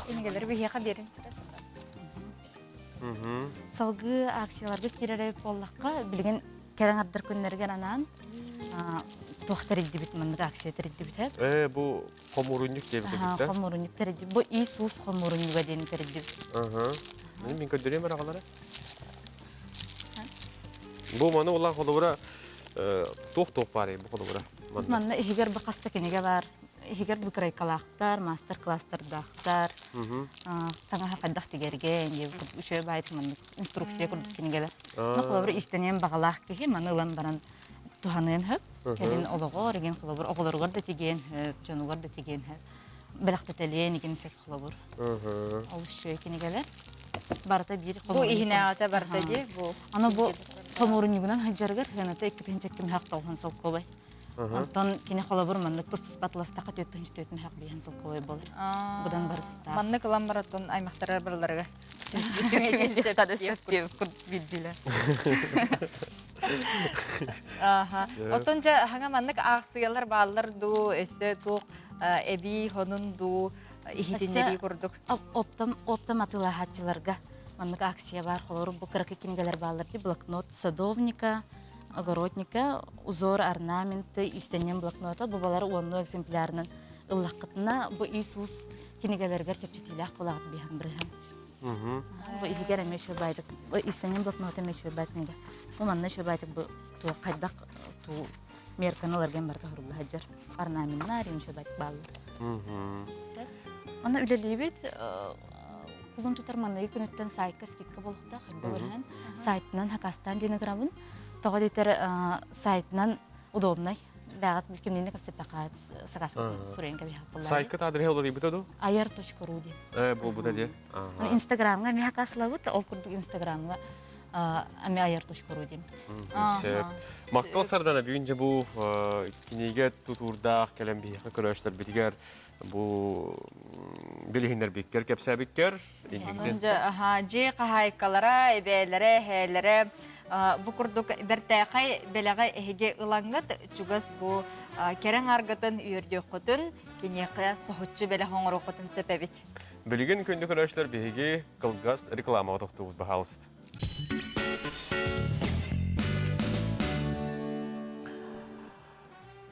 [SPEAKER 2] Кинигэлэри биһиэхэ биэрин сыра
[SPEAKER 4] Салгыы акцияларга киирэр эбит буоллахха, билигин кэлэн ардар күннэригэр анаан туох тэрийдибит, маннык акция тэрийдибит
[SPEAKER 1] Ээ, бу хомуурунньук диэбит эбит
[SPEAKER 4] Хомуурунньук тэрийдибит. Бу Иисус хомуурунньуга диэн тэрийдибит.
[SPEAKER 1] Мин мин көрдөрүөм арагалары. Бу маны улахан холобура туох-туох баар бу холобура?
[SPEAKER 4] Манна иһигэр бу хаста кинигэ бар. Иһигэр быкрайкалаахтар, мастер-класстардаахтар, таҥаһа хайдах тигэргэ, үчүгэй баайыт маннык инструкция курдук кинигэлэр. Ну, холобур, иистэниэн баҕалаах киһи маны ылан баран туһаныан сөп. Кэлин олоҕор, игин холобур, оҕолоругар да тигиэн сөп, дьонугар да тигиэн сөп. Бэлэхтэтэлиэн игин сөп холобур. Олус үчүгэй кинигэлэр. Барыта биир
[SPEAKER 2] Бу иһинээҕитэ барыта дии бу.
[SPEAKER 4] Аны бу хомуурунньугунан сылдьарыгар сыаната 2000 солкуобай. Онтон кини холобур маннык тус-туспа атыластахха 404 мөһөх биһэн солковой болар. Будан барыстаах.
[SPEAKER 2] Маннык ылан бараттан аймахтарар барыларыга.
[SPEAKER 4] Билдилер.
[SPEAKER 2] Аха. Оттон жа хаңа маннык аахсыялар бааллар дуу, өссө туох эбии хонун дуу иһитиннэрии курдук.
[SPEAKER 4] Оптом оптом атыылаһааччыларга маннык акция баар. Холобур бу кыракый кинигэлэр бааллар дии блокнот садовника, огородника, узор орнаменты, иистэнньэҥ блокнота бу балары уоннуу экземплярынан ыллаххытына бу Иисус кинигэлэригэр чэпчэтиилээх буолаҕыт биһан бырыһан. Бу иһигэр эмиэ үчүгэй баайдык иистэнньэҥ блокнота эмиэ үчүгэй баай кинигэ. Бу манна үчүгэй баайдык бу туох хайдах туу мерканы ыларган барыта хурулла сылдьар. Орнаменнар үчүгэй баайдык бааллар. Онно үлэлиибит кулун тутар манныгы күнүттэн сайтка скидка буолуохтаах элбэ бырыһан сайтынан хакастаан диэн ыгырабын. Тоҕо диэтэр сайтынан удобнай. Бэҕэт кимниин кэпсэппэххэ сакааска суруйан кэбиһэхпин.
[SPEAKER 1] Сайкыт адреһэ уларыйбыта дуу?
[SPEAKER 4] Ayar.ru диэн.
[SPEAKER 1] Э, буолбута дии.
[SPEAKER 4] Инстаграмҥа эмиэ хакаслабыт, ол курдук Инстаграмҥа ами ayar.ru диэммит.
[SPEAKER 1] Сөп. Махтал Сардана бүгүн дьэ бу кинигэ тутуурдаах кэлэн биһиэхэ көрөөччүлэрбитигэр бу билиһиннэрбиккэр, кэпсээбиккэр
[SPEAKER 2] Онон дьэ, дьиэ хаһаайкалара, эбээлэрэ, эһээлэрэ бу курдук бэртээхэй бэлэҕи эһиги ылаҥҥыт чугас бу кэрэ аҥааргытын үөрдүөххүтүн, киниэхэ соһуччу бэлэх оҥоруоххутун сөп эбит.
[SPEAKER 1] Билигин күндү көрөөччүлэр биһиги кылгас рекламаҕа тохтуубут, баһаалыста.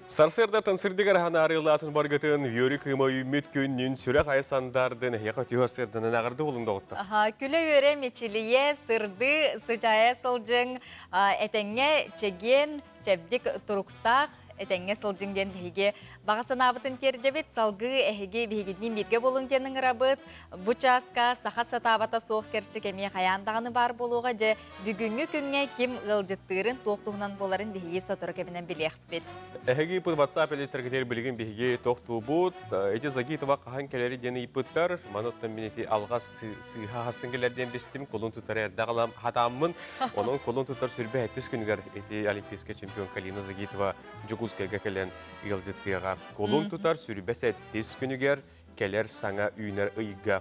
[SPEAKER 1] Сарсыардаттан сырдык араһан арыылаатын баргытын үөрү кыыма үүммүт күннүн сүрэх айа сандардын эһиэхэ түһэ сырдынан аҕырды болуҥ доҕоттор.
[SPEAKER 2] Күлэ-үөрэ мичилийэ, сырды, сыдьаайа сылдьыҥ, этэҥҥэ чэгиэн, чэбдик туруктаах, этэҥҥэ сылдьыҥ диэн биһиги баҕа санаабытын тиэрдэбит. Салгыы эһиги биһигитинин бииргэ буолуҥ диэн ыҥырабыт. Бу чааска саха сатаабата суох кэрчик эмиэ хайаан даҕаны баар буолуоҕа. Дьэ, бүгүҥҥү күҥҥэ ким ыалдьыттыырын, туох туһунан буоларын биһиги сотору кэминэн билиэхпит.
[SPEAKER 1] Эһиги WhatsApp электр билигин биһиги тохтуубут. Эти Загитова хаһан кэлэри диэн ыйыппыттар. Маны оттон мин ити алҕас сыыһа хасын кэлэр диэн бистим. Кулун тутар эрдэ аҕалам хатааммын. Онон кулун тутар сүрбэ хэттис күнүгэр ити олимпийскай чемпион Калина Загитова Дьокуускайга кэлэн ыалдьыттыаҕа. Кулун тутар сүрбэ сэттис күнүгэр кэлэр саҥа үүнэр ыйга.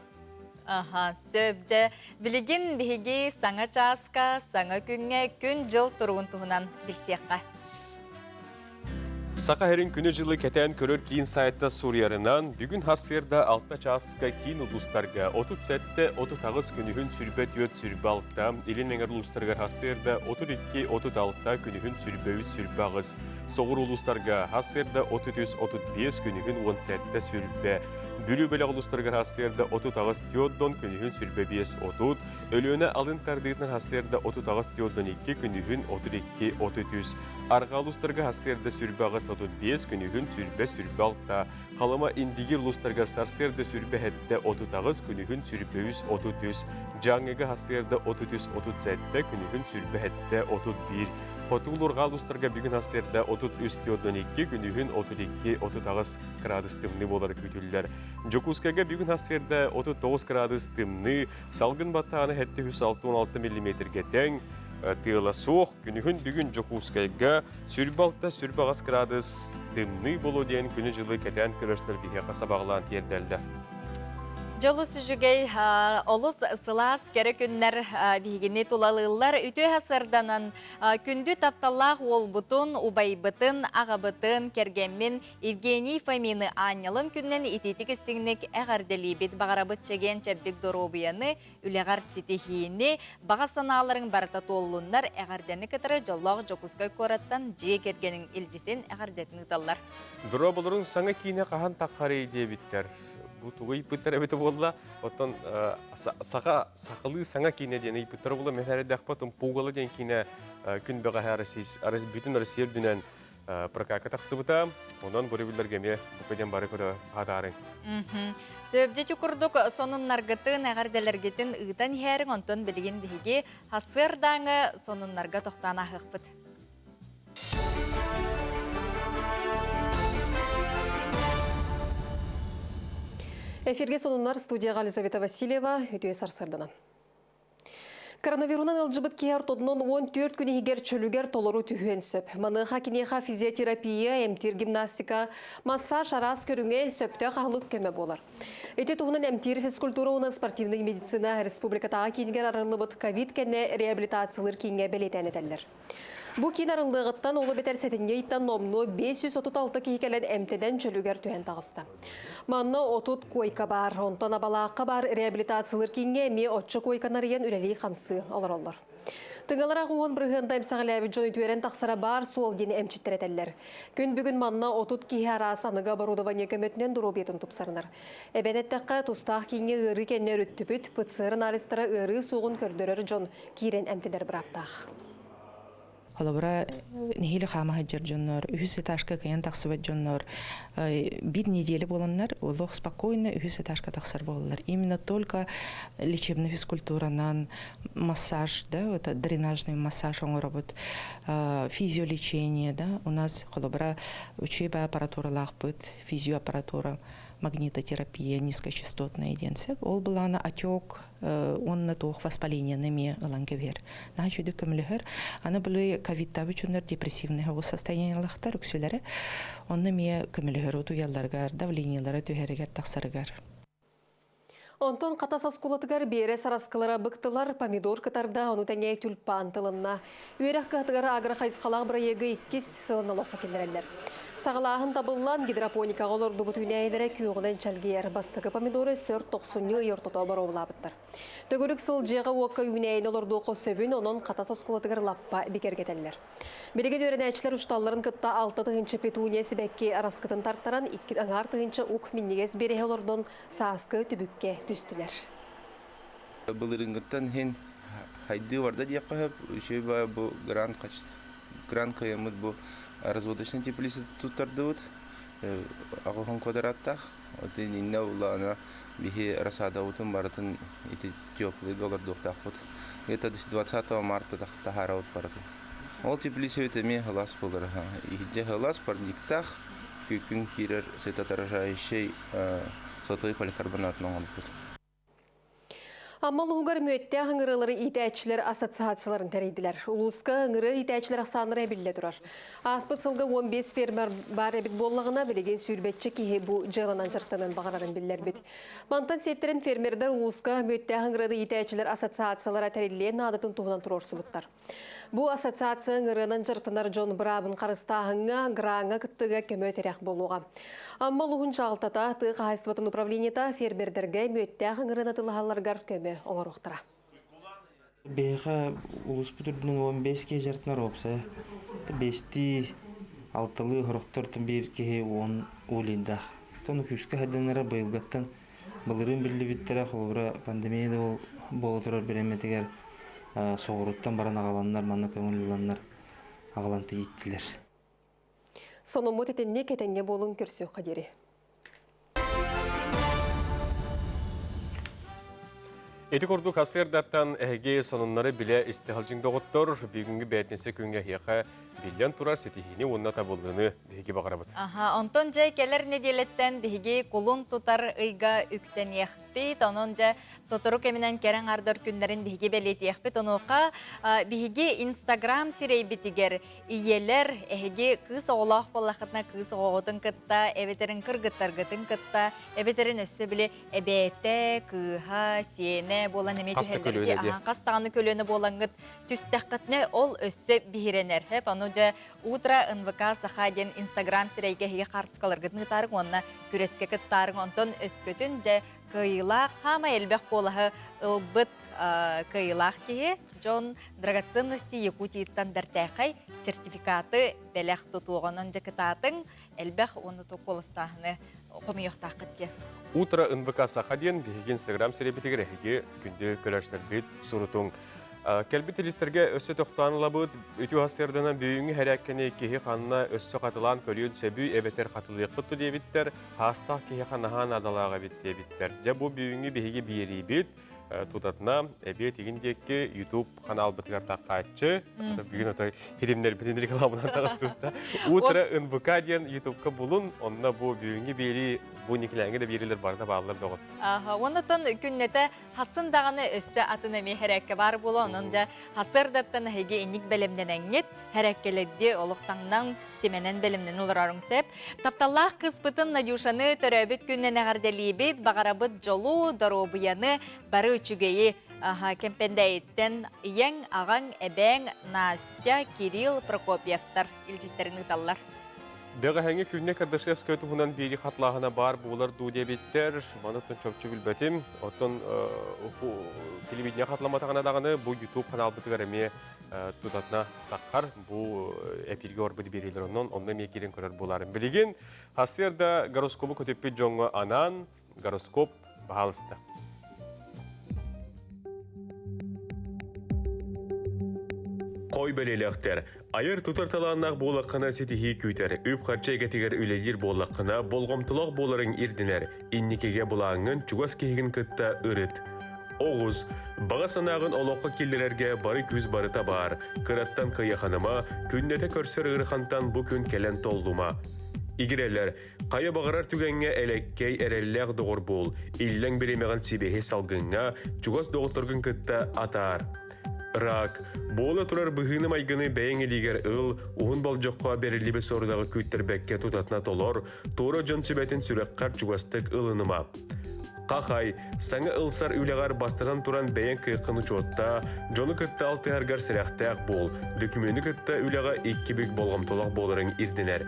[SPEAKER 2] Аха, сөп дьэ. Билигин биһиги саҥа чааска, саҥа күҥҥэ күн-дьыл туругун туһунан билсиэххэ.
[SPEAKER 1] Саха сирин күнү-дьылы кэтээн көрөр киин сайтта суруйарынан, бүгүн сарсыарда 6 чааска киин улуустарга 37-38 күнүһүн сүрбэ 4-сүрбэ 6, илин эҥэр улуустарыгар сарсыарда 32-36 күнүһүн сүрбэ 3-сүрбэ 8, соҕуруу улуустарга сарсыарда 33-35 күнүһүн 17 сүрбэ, Бүлүү бөлөх улуустарыгар сарсыарда 38 тиоддон күнүһүн сүрбэ 5-30, Өлүөнэ алын тардыытынан сарсыарда 38 тиоддон 2 күнүһүн 32-33, Арҕаа улуустарга сарсыарда сүрбэ 8-35 күнүһүн сүрбэ сүрбэ 6, Халыма Индигир улуустарыгар сарсыарда сүрбэ 7-38 күнүһүн сүрбэ 3-33, Дьааҥыга сарсыарда 33-37 күнүһүн сүрбэ 7-31, Хотугу Лурҕаа улуустарга бүгүн сарсыарда 33-42 күнүһүн 32-38 градус тымныы буолара күүтүллэр. Дьокуускайга бүгүн сарсыарда 39 градус тымныы, салгын баттаҕына 766 миллиметргэ тэҥ, тыала суох. Күнүһүн бүгүн Дьокуускайга сүрбэ алта, сүрбэ аҕыс градус тымныы буолуо диэн күнү-дьылы кэтээн көрөөччүлэр биһиэхэ сабаҕалаан тиэрдэллэр.
[SPEAKER 2] Дьолус үчүгэй, олус сылаас кэрэ күннэр биһигини тулалыыллар. Үтүө сарданан күндү тапталлаах уолбутун, убайбытын, аҕабытын, кэргэммин Евгений Фомины аанньалын күнүнэн итиитик истиҥник эҕэрдэлиибит. Баҕарабыт чэгиэн чэбдик доруобуйаны, үлэҕэр ситиһиини, баҕа санааларыҥ барыта туоллуннар, эҕэрдэни кытары дьоллоох Дьокуускай куораттан дьиэ кэргэниҥ илдьитин эҕэрдэтин ыыталлар.
[SPEAKER 1] Дорооболорун саҥа киинэ хаһан таххарый диэбиттэр. Бу тугу ыйыппыттар эбитэ буолла. Оттон саха сахалыы саҥа киинэ диэн ыйыппыттара буолла. Мен эрэдэхпэ Пугало диэн киинэ күн бэҕэһээ бүтүн Россия үрдүнэн прокатка тахсыбыта. Онон көрөбүллэргэ эмиэ бука диэн бары көрө хатаарыҥ.
[SPEAKER 2] Сөбдьэчи курдук сонуннаргытын, эҕэрдэлэргитин ыытан иһээриҥ, онтон билигин биһиги сарсыардааҥы сонуннарга тохтоон ааһыахпыт.
[SPEAKER 3] Эфирге сонуннар студияға Елизавета Васильева, үтүө сарсырданан. Коронавирунан ылдьыбыт киһи ортотунан 14 күн иһигэр чөлүгэр толору түһүөн сөп. Маныаха киниэхэ физиотерапия, эмтиир гимнастика, массаж араас көрүҥэ сөптөөх аһылык көмө буолар. Ити туһунан эмтиир физкультура уонна спортивнай медицина республикатааҕы киинигэр арыллыбыт ковид кэннэ реабилитациялыыр кииҥҥэ бэлиэтээн этэллэр. Бу киин арыллыаҕыттан ол эбэтэр сэтинньи ыйтан номнуо 536 киһи кэлэн эмтэнэн чөлүгэр түһэн таҕыста. Манна 30 куойка баар, онтон Абалаахха баар реабилитациялыыр кииҥҥэ эмиэ оччо куойканы арыйан үлэлии-хамсыы олороллор. Тыҥалара 10% эмсэҕэлээбит дьон үтүөрэн тахсара баар суол диэн эмчиттэр этэллэр. Күн бүгүн манна 30 киһи араас аныгы оборудование көмөтүнэн доруобуйатын тупсарынар. Эбэн эттэххэ, тустаах кииҥҥэ ыарыы кэннэ өрүттүбүт ПЦР анализтара ыарыы суоҕун көрдөрөр дьон киирэн эмтэнэр бырааптаах.
[SPEAKER 5] Холобура, нэһиилэ хаама сылдьар дьоннор, үһүс этажка кыайан тахсыбат дьоннор биир неделя буоланнар олох спокойно үһүс этажка тахсар буолаллар. Именно только лечебный физкультуранан массаж, да, вот дренажный массаж оҥоробут, физиолечение, да, у нас холобура үчүгэй аппаратуралаахпыт, физиоаппаратура, магнитотерапия низкочастотная диэн сөп. Ол былаана отек уонна туох воспалениены эмиэ ылан кэбиһэр. Наһаа үчүгэй көмөлөһөр. Аны били ковидтаабы дьоннор депрессивный состояниелахтар үксүлэрэ. Онно эмиэ көмөлөһөр утуйалларыгар, давлениелара түһэригэр, тахсарыгар.
[SPEAKER 3] Онтон Хатас оскуолатыгар биэрэ сараскылара быктылар, помидор кытарда, ону тэҥэ тюльпан тылынна. Үөрэх кыһатыгар агрохайысхалаах бырайыагы иккис сылын олоххо киллэрэллэр. Саҕалааһын табыллан, гидропоникаҕа олордубут үүнээйилэрэ күөҕүнэн чэлгийэр. Бастакы помидоры сөр тохсунньу ый ортото боруобалаабыттар. Төгүрүк сыл дьиэҕэ-уокка үүнээйини олордуохха сөбүн, онон Хатас оскуолатыгар лаппа бигэргэтэллэр. Билигин үөрэнээччилэр учууталларын кытта 6 тыһыынча петуния сибэкки араскытын тартаран, икки аҥаар тыһыынча ук минньигэс биэрэһи олордон сааскы түбүккэ түстүлэр.
[SPEAKER 22] Былырыыҥҥыттан иһин хайдыы барда диэххэ сөп. Үчүгэй бу грант грант кыайаммыт бу разводочный теплица туттардыбыт. Аҕыһын квадраттаах. Вот иннэ улаана биһи рассадабытын барытын ити теплыйга олордуохтаахпыт. Где-то 20 марта таһаарабыт барытын. Ол теплицабыт эмиэ сылаас буолар. Иһирдьэ сылаас парниктаах, күн киирэр светоотражающий сотовый поликарбонатын оҥорбут.
[SPEAKER 3] Амма улууһугар мүөттээх ыҥырыылары иитээччилэр ассоциацияларын тэрийдилэр. Улууска ыҥырыы иитээччилэр ахсааннара эбиллэ турар. Ааспыт сылга 15 фермер баар эбит буоллаҕына, билигин сүүрбэччэ киһи бу дьыаланан дьарыктанан баҕарарын биллэрбит. Мантан сиэттэрэн фермердэр улууска мүөттээх ыҥырыыны иитээччилэр ассоциациялара тэриллиэн наадатын туһунан туруорсубуттар. Бу ассоциация ыҥырыынан дьарыктанар дьон быраабын харыстааһыҥҥа, граҥҥа кыттыыга көмө-тирэх буолуоҕа. Амма улууһун дьаһалтата, тыа хаһаайыстыбатын управлениета фермердэргэ мүөттээх ыҥырыыны атыылаһалларыгар көмө оҥоруохтара.
[SPEAKER 6] Биһиэхэ улууспут үрдүнэн 15 киһи дьарыктанар уопсайа. Бэстии, алталыы сорохтор биир киһи уон уулейдаах. Тону күүскэ хайданара быйылгаттан Былырыын биллибиттэрэ, холобура, пандемия да буола турар бириэмэтигэр соҕурууттан баран аҕаланнар, манна көҥүл ыланнар аҕалан тиийдилэр.
[SPEAKER 3] Сонуммут итинник этэҥҥэ буолуҥ көрсүөххэ диэри.
[SPEAKER 1] Ити курдук сарсыардаттан эһиги сонуннары билэ истэ сылдьыҥ доҕоттор, бүгүҥҥү бээтинсэ күҥҥэ эһиэхэ биллэн турар ситиһиини уонна табыллыыны биһиги баҕарабыт.
[SPEAKER 2] Аха, онтон дьэ кэлэр нэдиэлэттэн биһиги кулун тутар ыйга үктэниэхпит. Онон дьэ сотору кэминэн кэрэ аҥаардар күннэрин биһиги бэлиэтиэхпит. Онуоха биһиги Инстаграм сирэйбитигэр ийэлэр эһиги кыыс оҕолоох буоллаххытына кыыс оҕоҕутун кытта эбэтэрин кыргыттаргытын кытта эбэтэрин өссө били эбээтэ, кыыһа, сиэнэ буолан эмиэ түһэллэр. Хас даҕаны көлүөнэ буолаҥҥыт түстэххитинэ ол өссө биһирэнэр. Хэп, ону дьэ Утро НВК Саха диэн Инстаграм сирэйгэ эһиги хаартыскаларгытын ыытаарыҥ уонна күрэскэ кыттаарыҥ. Онтон өскөтүн дьэ кыайыылаах, хаамай элбэх куолаһы ылбыт кыайыылаах киһи дьон драгоценности Якутииттан бэртээхэй сертификаты бэлэх тутуоҕунан дьэ кытаатыҥ, элбэх уонна куоластааһыны хомуйуохтааххыт диэн.
[SPEAKER 1] Утро НВК Саха диэн биһиги Инстаграм сирэйбитигэр эһиги күндү көрөөччүлэрбит сурутуҥ. Кэлбит илиттэргэ өссө тохтоон ылабыт. Үтүө сарсыарданан бүгүҥҥү хэрээккэни киһи ханна өссө хатылаан көрүөн сөбүй эбэтэр хатылыахпыт диэбиттэр, хаастаах киһи ханаһаан наадалаах эбит диэбиттэр. Дьэ бу бүгүҥҥү биһиги биэриибит. тутатына эбиэт игин диэки YouTube ханаалбытыгар таххааччы. Бүгүн отой хитимнэрбитин рекламанан таҕыстыбыта. Утро НБК диэн YouTubeка булун, онно бу бүгүҥҥү биэрии, бу никилээҥҥэ да биэриилэр барыта бааллар доҕот.
[SPEAKER 2] Аха, оннотон күннэтэ хасын даҕаны өссө атын эмиэ хэрээккэ баар буола, онон дьэ хасыардаттан эһиги инник бэлэмнэнэҥҥит, хэрээккэлэрди олох таҥнан, симэнэн бэлэмнэн олороруҥ сөп. Тапталлаах кыыспытын Надюшаны төрөөбүт күнүнэн эҕэрдэлиибит, баҕарабыт дьолу, доруобуйаны, бары үчүгэйи. Аха, Кэмпэндээйиттэн ийэҥ, аҕаҥ, эбээҥ Настя, Кирилл Прокопьевтар илдьиттэрин ыыталлар.
[SPEAKER 1] Бэҕэһээҥҥи күннэ Кардашевская туһунан биири хатлааһына баар буолар дуу диэбиттэр. Маны оттон чопчу билбэтим. Оттон телевидение хатламатаҕына даҕаны бу YouTube ханаалбытыгар эмиэ тутатына таххар бу эпиргэ орбут биэриилэр онон онно эмиэ киирэн көрөр буоларым. Билигин сарсыарда гороскобу көтүппүт дьоҥҥо анаан гороскоп баһаалыста. Хой бэлиэлээхтэр, айар-тутар талааннаах буолаххына ситиһии күүтэр, үп-харчы эйгэтигэр үлэлиир буоллаххына, болҕомтолоох буоларыҥ ирдэнэр, инникигэ былааҥҥын чугас киһигин кытта ырыт. Оҕус, баҕа санааҕын олоххо киллэрэргэ бары күүс барыта баар, кыраттан кыйаханыма, күннэтэ көрсөр ыарахантан бу күн кэлэн толлума. Игирэлэр, Хайа баҕарар түгэҥҥэ элэккэй, эрэллээх доҕор буол, иллэҥ бириэмэҕин сибиэһэй салгыҥҥа, чугас доҕотторгун кытта атаар. Рак. Буола турар быһыыны-майгыны бэйэҥ илиигэр ыл, уһун болдьоххо бэриллибит сорудаҕы күүттэрбэккэ тутатына толор, туора дьон сүбэтин сүрэххэр чугастык ылыныма. Хахай, саҥа ылсар үлэҕэр бастатан туран бэйэҥ кыаххын учуоттаа, дьону кытта алтыһаргар сэрэхтээх буол, дөкүмүөнү кытта үлэҕэ икки бүк болҕомтолоох буоларыҥ ирдэнэр.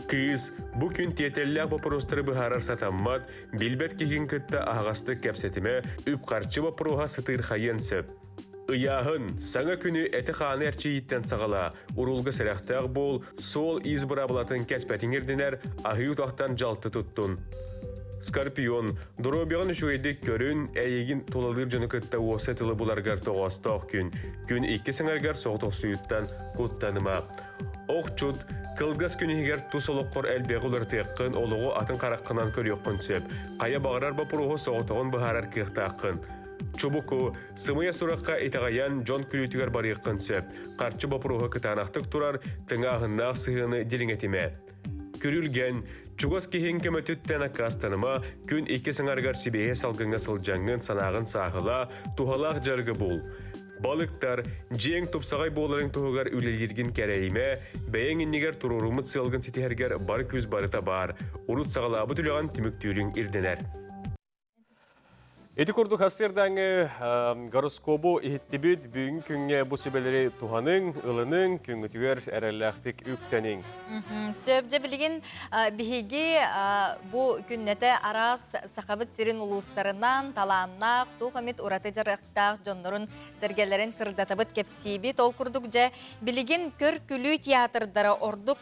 [SPEAKER 1] Кыыс, бу күн тиэтэллээх боппуруостары быһаарар сатаммат, билбэт киһигин кытта аһаҕастык кэпсэтимэ, үп-харчы боппуруоһа сытыырхайыан сөп. Ыйааһын, саҥа күнү эти-хааны эрчийииттэн саҕалаа, уруулга сэрэхтээх буол, суол-иис быраабылатын кэспэтиҥ ирдэнэр, аһыы утахтан дьалты туттун. Скорпион, доруобуйаҕын үчүгэйдик көрүн, эйигин тулалыыр дьону кытта уопсай тылы буларгар тоҕоостоох күн. Күн икки саҥаргар соҕотохсуйуттан куттаныма. Охчут, кылгас күн иһигэр тус олоххор элбэҕи уларытыаххын, олоҕу атын хараххынан көрүөххүн сөп. Хайа баҕарар боппуруоһу соҕотоҕун быһаарар кыахтааххын. Чубуку, сымыйа сурахха итэҕэйэн дьон күлүүтүгэр барыаххын сөп. Харчы боппуруоһа кытаанахтык турар, тыҥааһыннаах сыһыаны дириҥэтимэ. Күрүлгэн, чугас киһиҥ көмөтүттэн аккаастаныма, күн икки саҥарыгар сибиэһэй салгыҥҥа сылдьаҥҥын санааҕын сааһылаа, туһалаах дьарыгы бул. Балыктар, дьиэҥ тупсаҕай буоларын туһугар үлэлииргин кэрэйимэ, бэйэҥ иннигэр туруоруммут сыалгын ситиһэргэр бар күүс барыта баар. Урут саҕалаабыт үлэҕин түмүктүүрүҥ ирдэнэр. Ити курдук астырдааҥы гороскобу иһиттибит. Бүгүҥҥү күҥҥэ бу сүбэлэри туһаныҥ, ылыныҥ, күҥҥүтүгэр эрэллээхтик үктэниҥ.
[SPEAKER 2] Сөп дьэ билигин биһиги бу күннэтэ араас Сахабыт сирин улуустарынан талааннаах, туох эмит ураты дьарыктаах дьоннорун сэргэлэрин сырдатабыт, кэпсиибит. Ол курдук дьэ билигин көр-күлүү театрдара ордук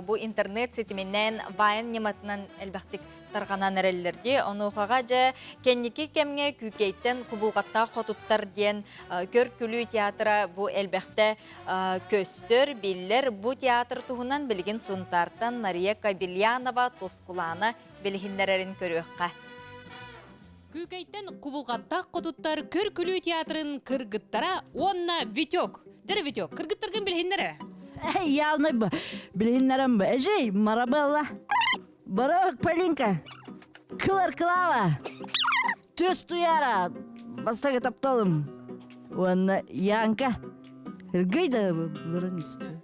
[SPEAKER 2] бу интернет ситиминэн вайн ньыматынан элбэхтик тарҕанан эрэллэр дии. Онуохаҕа дьэ кэнники кэмҥэ Күүкэйтэн кубулҕаттаах хотуттар диэн көр-күлүү театра бу элбэхтэ көстөр, биллэр. Бу театр туһунан билигин Сунтаартан Мария Кобельянова Тускулаана билиһиннэрэрин көрүөххэ.
[SPEAKER 7] Күүкэйтэн кубулҕаттаах хотуттар көр-күлүү театрын кыргыттара уонна Витек. Дьэ, Витек, кыргыттаргын билиһиннэрэ.
[SPEAKER 8] Явно билиһиннэрем Эжей, Марабелла, Барок Полинка, Кылар Клава, Түс Туяра, бастакы тапталым уонна Янка. Ыргый да буларын истэ.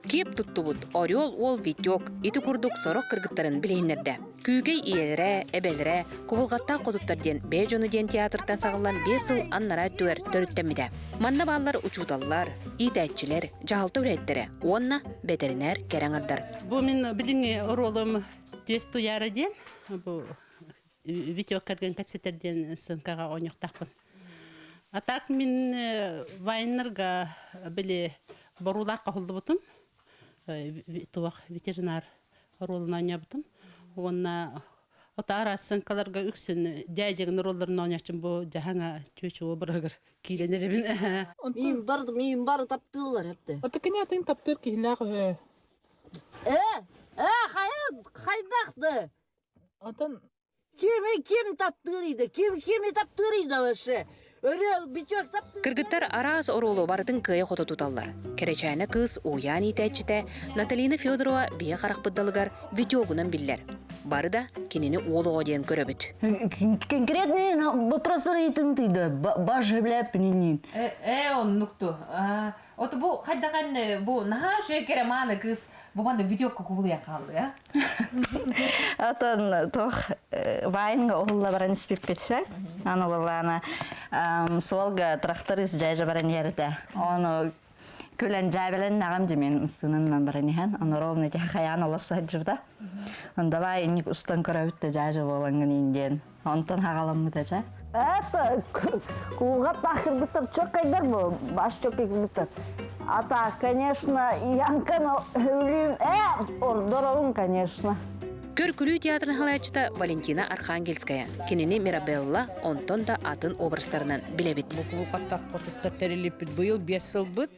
[SPEAKER 7] Киэп туттубут Орел уол Витек ити курдук сорох кыргыттарын билиһиннэрдэ. Күүкэй ийэлэрэ, эбэлэрэ, кубулҕаттаах хотуттар диэн бэйэ дьоно диэн театртан саҕыллан 5 сыл аннараа өттүгэр төрүттэммитэ. Манна бааллар учууталлар, иитээччилэр, дьаһалта үлэһиттэрэ уонна бэтэринээр кэрэ аҥардар.
[SPEAKER 23] Бу мин билиҥҥи оруолум Түөс Туйаара диэн, бу Витек кэргэн кэпсэтэр диэн сыҥкаҕа оонньуохтаахпын. А так мин вайнерга били боруулаах хоһуллубутум, туох ветеринар оруолун оонньообутум. Уонна ото араас сыҥкаларга үксүн дьээдьэгин оруолларын оонньооччум бу дьаһаҥа чүөчү образыгар киирэн эрэбин.
[SPEAKER 8] Мин бар, мин бар таптыыллар эпте.
[SPEAKER 24] Ото кини атын таптыыр киһилээх үһү.
[SPEAKER 8] Э, э, хайа, хайдахты?
[SPEAKER 24] Отон
[SPEAKER 8] Кими ким таптыырый ким кими таптыырый да вообще?
[SPEAKER 7] Кыргыттар араас оруолу барытын кыайа-хото туталлар. Кэрэчээнэ кыыс уһуйаан иитээччитэ Наталина Федорова биһи харахпыт далыгар Витёгунан биллэр. Бары да кинини уол оҕо диэн көрөбүт.
[SPEAKER 8] Конкретный вопрос ыйытыҥ баш бля
[SPEAKER 9] Э, оннукту. От бу хайдахан бу наһаа үчүгэй кэрэ мааны кыыс бу манна видеокка кубулуйан хаалды, а?
[SPEAKER 4] Отон тох вайнга уһулла баран испиппитсе. Аны буоллаана суолга тракторист жайжа баран иһэрите. Ону күлэн жаабелен нагам жемен сыныннан баран иһэн. Ону ровно ти хаян олорсо сылдьыбыта. Он давай инник устан көрөбүт да жаажа буолангын индиэн. Онтон хагаламмыта ча.
[SPEAKER 8] Это кулга тахырбыттар чөккайдар бу, баш чөккайбыттар. А так, конечно, Янканы өлүм, ордоробун, конечно.
[SPEAKER 7] Көр-күлүү театрын халаячыта Валентина Архангельская. Кинини Мирабелла онтон да атын образтарынан билэбит.
[SPEAKER 10] Бу кулукаттах хотуттар тэрилиппит быйыл 5 сылбыт.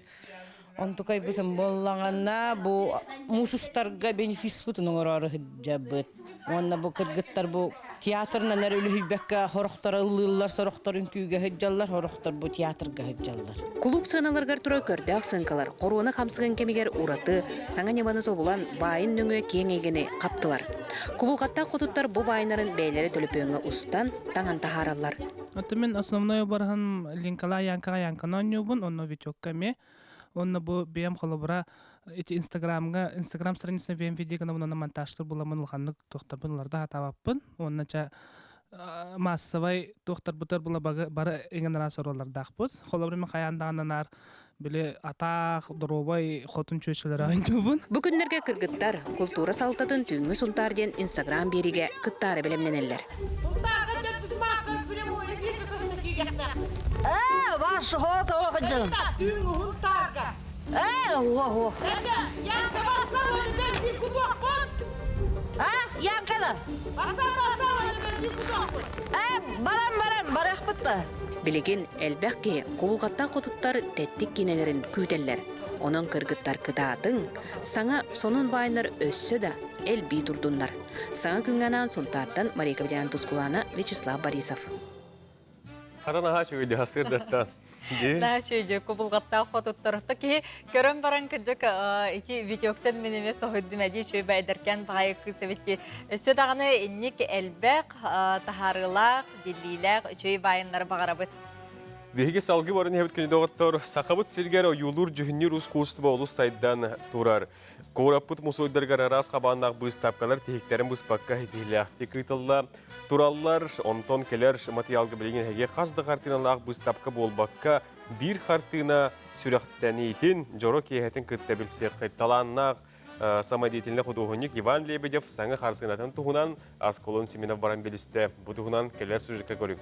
[SPEAKER 10] Онтукайбытын буоллаҕына бу муус устарга бенефиспытын оҥороору сылдьабыт. Уонна бу кыргыттар бу театрынан эрэ үлүһүйбэккэ сорохтор ыллыыллар, сорохтор үҥкүүгэ сылдьаллар, сорохтор бу театрга сылдьаллар.
[SPEAKER 7] Кулууп сыаналарыгар турар көрдөөх сыаҥкалар хоруона хамсыгын кэмигэр ураты саҥа ньыманы тобулан баайын нөҥүө киэҥ эйгэни хаптылар. Кубулҕаттаах хотуттар бу баайнарын бэйэлэрэ төлөпүөҥҥэ устан, таҥан таһаараллар.
[SPEAKER 24] Оттон мин основной обраһым Линкала Янкаҕа Янканы оонньуубун, онно Витекка эмиэ. Онно бу бэйэм холобура ити Инстаграмҥа, Инстаграм страницаны бэйэм видео гынабын, онно монтажтар буламмын улаханнык туохтарбын ыларда сатаабаппын. Уонна ча массовай туохтарбытар була бары иҥэн араас оруоллардаахпыт. Холобура мен хайаан даҕаны наар били атаах, доруобай хотун чүөчэлэрэ оонньуубун.
[SPEAKER 7] Бу күннэргэ кыргыттар култуура салалтатын Түүҥҥү Сунтаар диэн Инстаграм биэриигэ кыттаары бэлэмнэнэллэр.
[SPEAKER 8] Э, ваш хото охожун. Э, ого. А, Янкана. Э, баран баран барахпытта.
[SPEAKER 7] Билигин элбэх киһи кубулҕаттаах хотуттар тэттик киинэлэрин күүтэллэр. Онон кыргыттар кытаатыҥ, саҥа сонун баайнар өссө да элбии турдуннар. Саҥа күҥҥэ анаан Сунтаартан Мария Кавлян Тускулана, Вячеслав Борисов.
[SPEAKER 1] Хара наһаа үчүгэй хасыырдаттан.
[SPEAKER 2] Наһаа үчүгэй кубулҕаттаах хотуттар. Киһи көрөн баран кырдьык ити видеоктан мин эмиэ соһуйдум эдии үчүгэй бэйдэркэн баҕайы кыыс эбит Өссө даҕаны инник элбэх таһаарыылаах, биллиилээх үчүгэй баайыннары баҕарабыт.
[SPEAKER 1] Биһиги салгыы баран иһэбит күнү доҕоттор, Сахабыт сиригэр ойуулуур дьүһүннүүр ускуустуба олус сайдан турар. Куораппыт мусуойдарыгар араас хабааннаах быыстапкалар тиһиктэрин быспакка ситиһиилээхтик ыытылла тураллар. Онтон кэлэр матырыйаалга билигин эһиги хас да хартыыналаах быыстапка буолбакка, биир хартыына сүрэхтэниитин, дьоро киэһэтин кытта билсиэххит. Талааннаах самодеятельный худуоһунньук Иван Лебедев саҥа хартыынатын туһунан Асколон Семенов баран билистэ. Бу туһунан кэлэр сюжекка көрүҥ.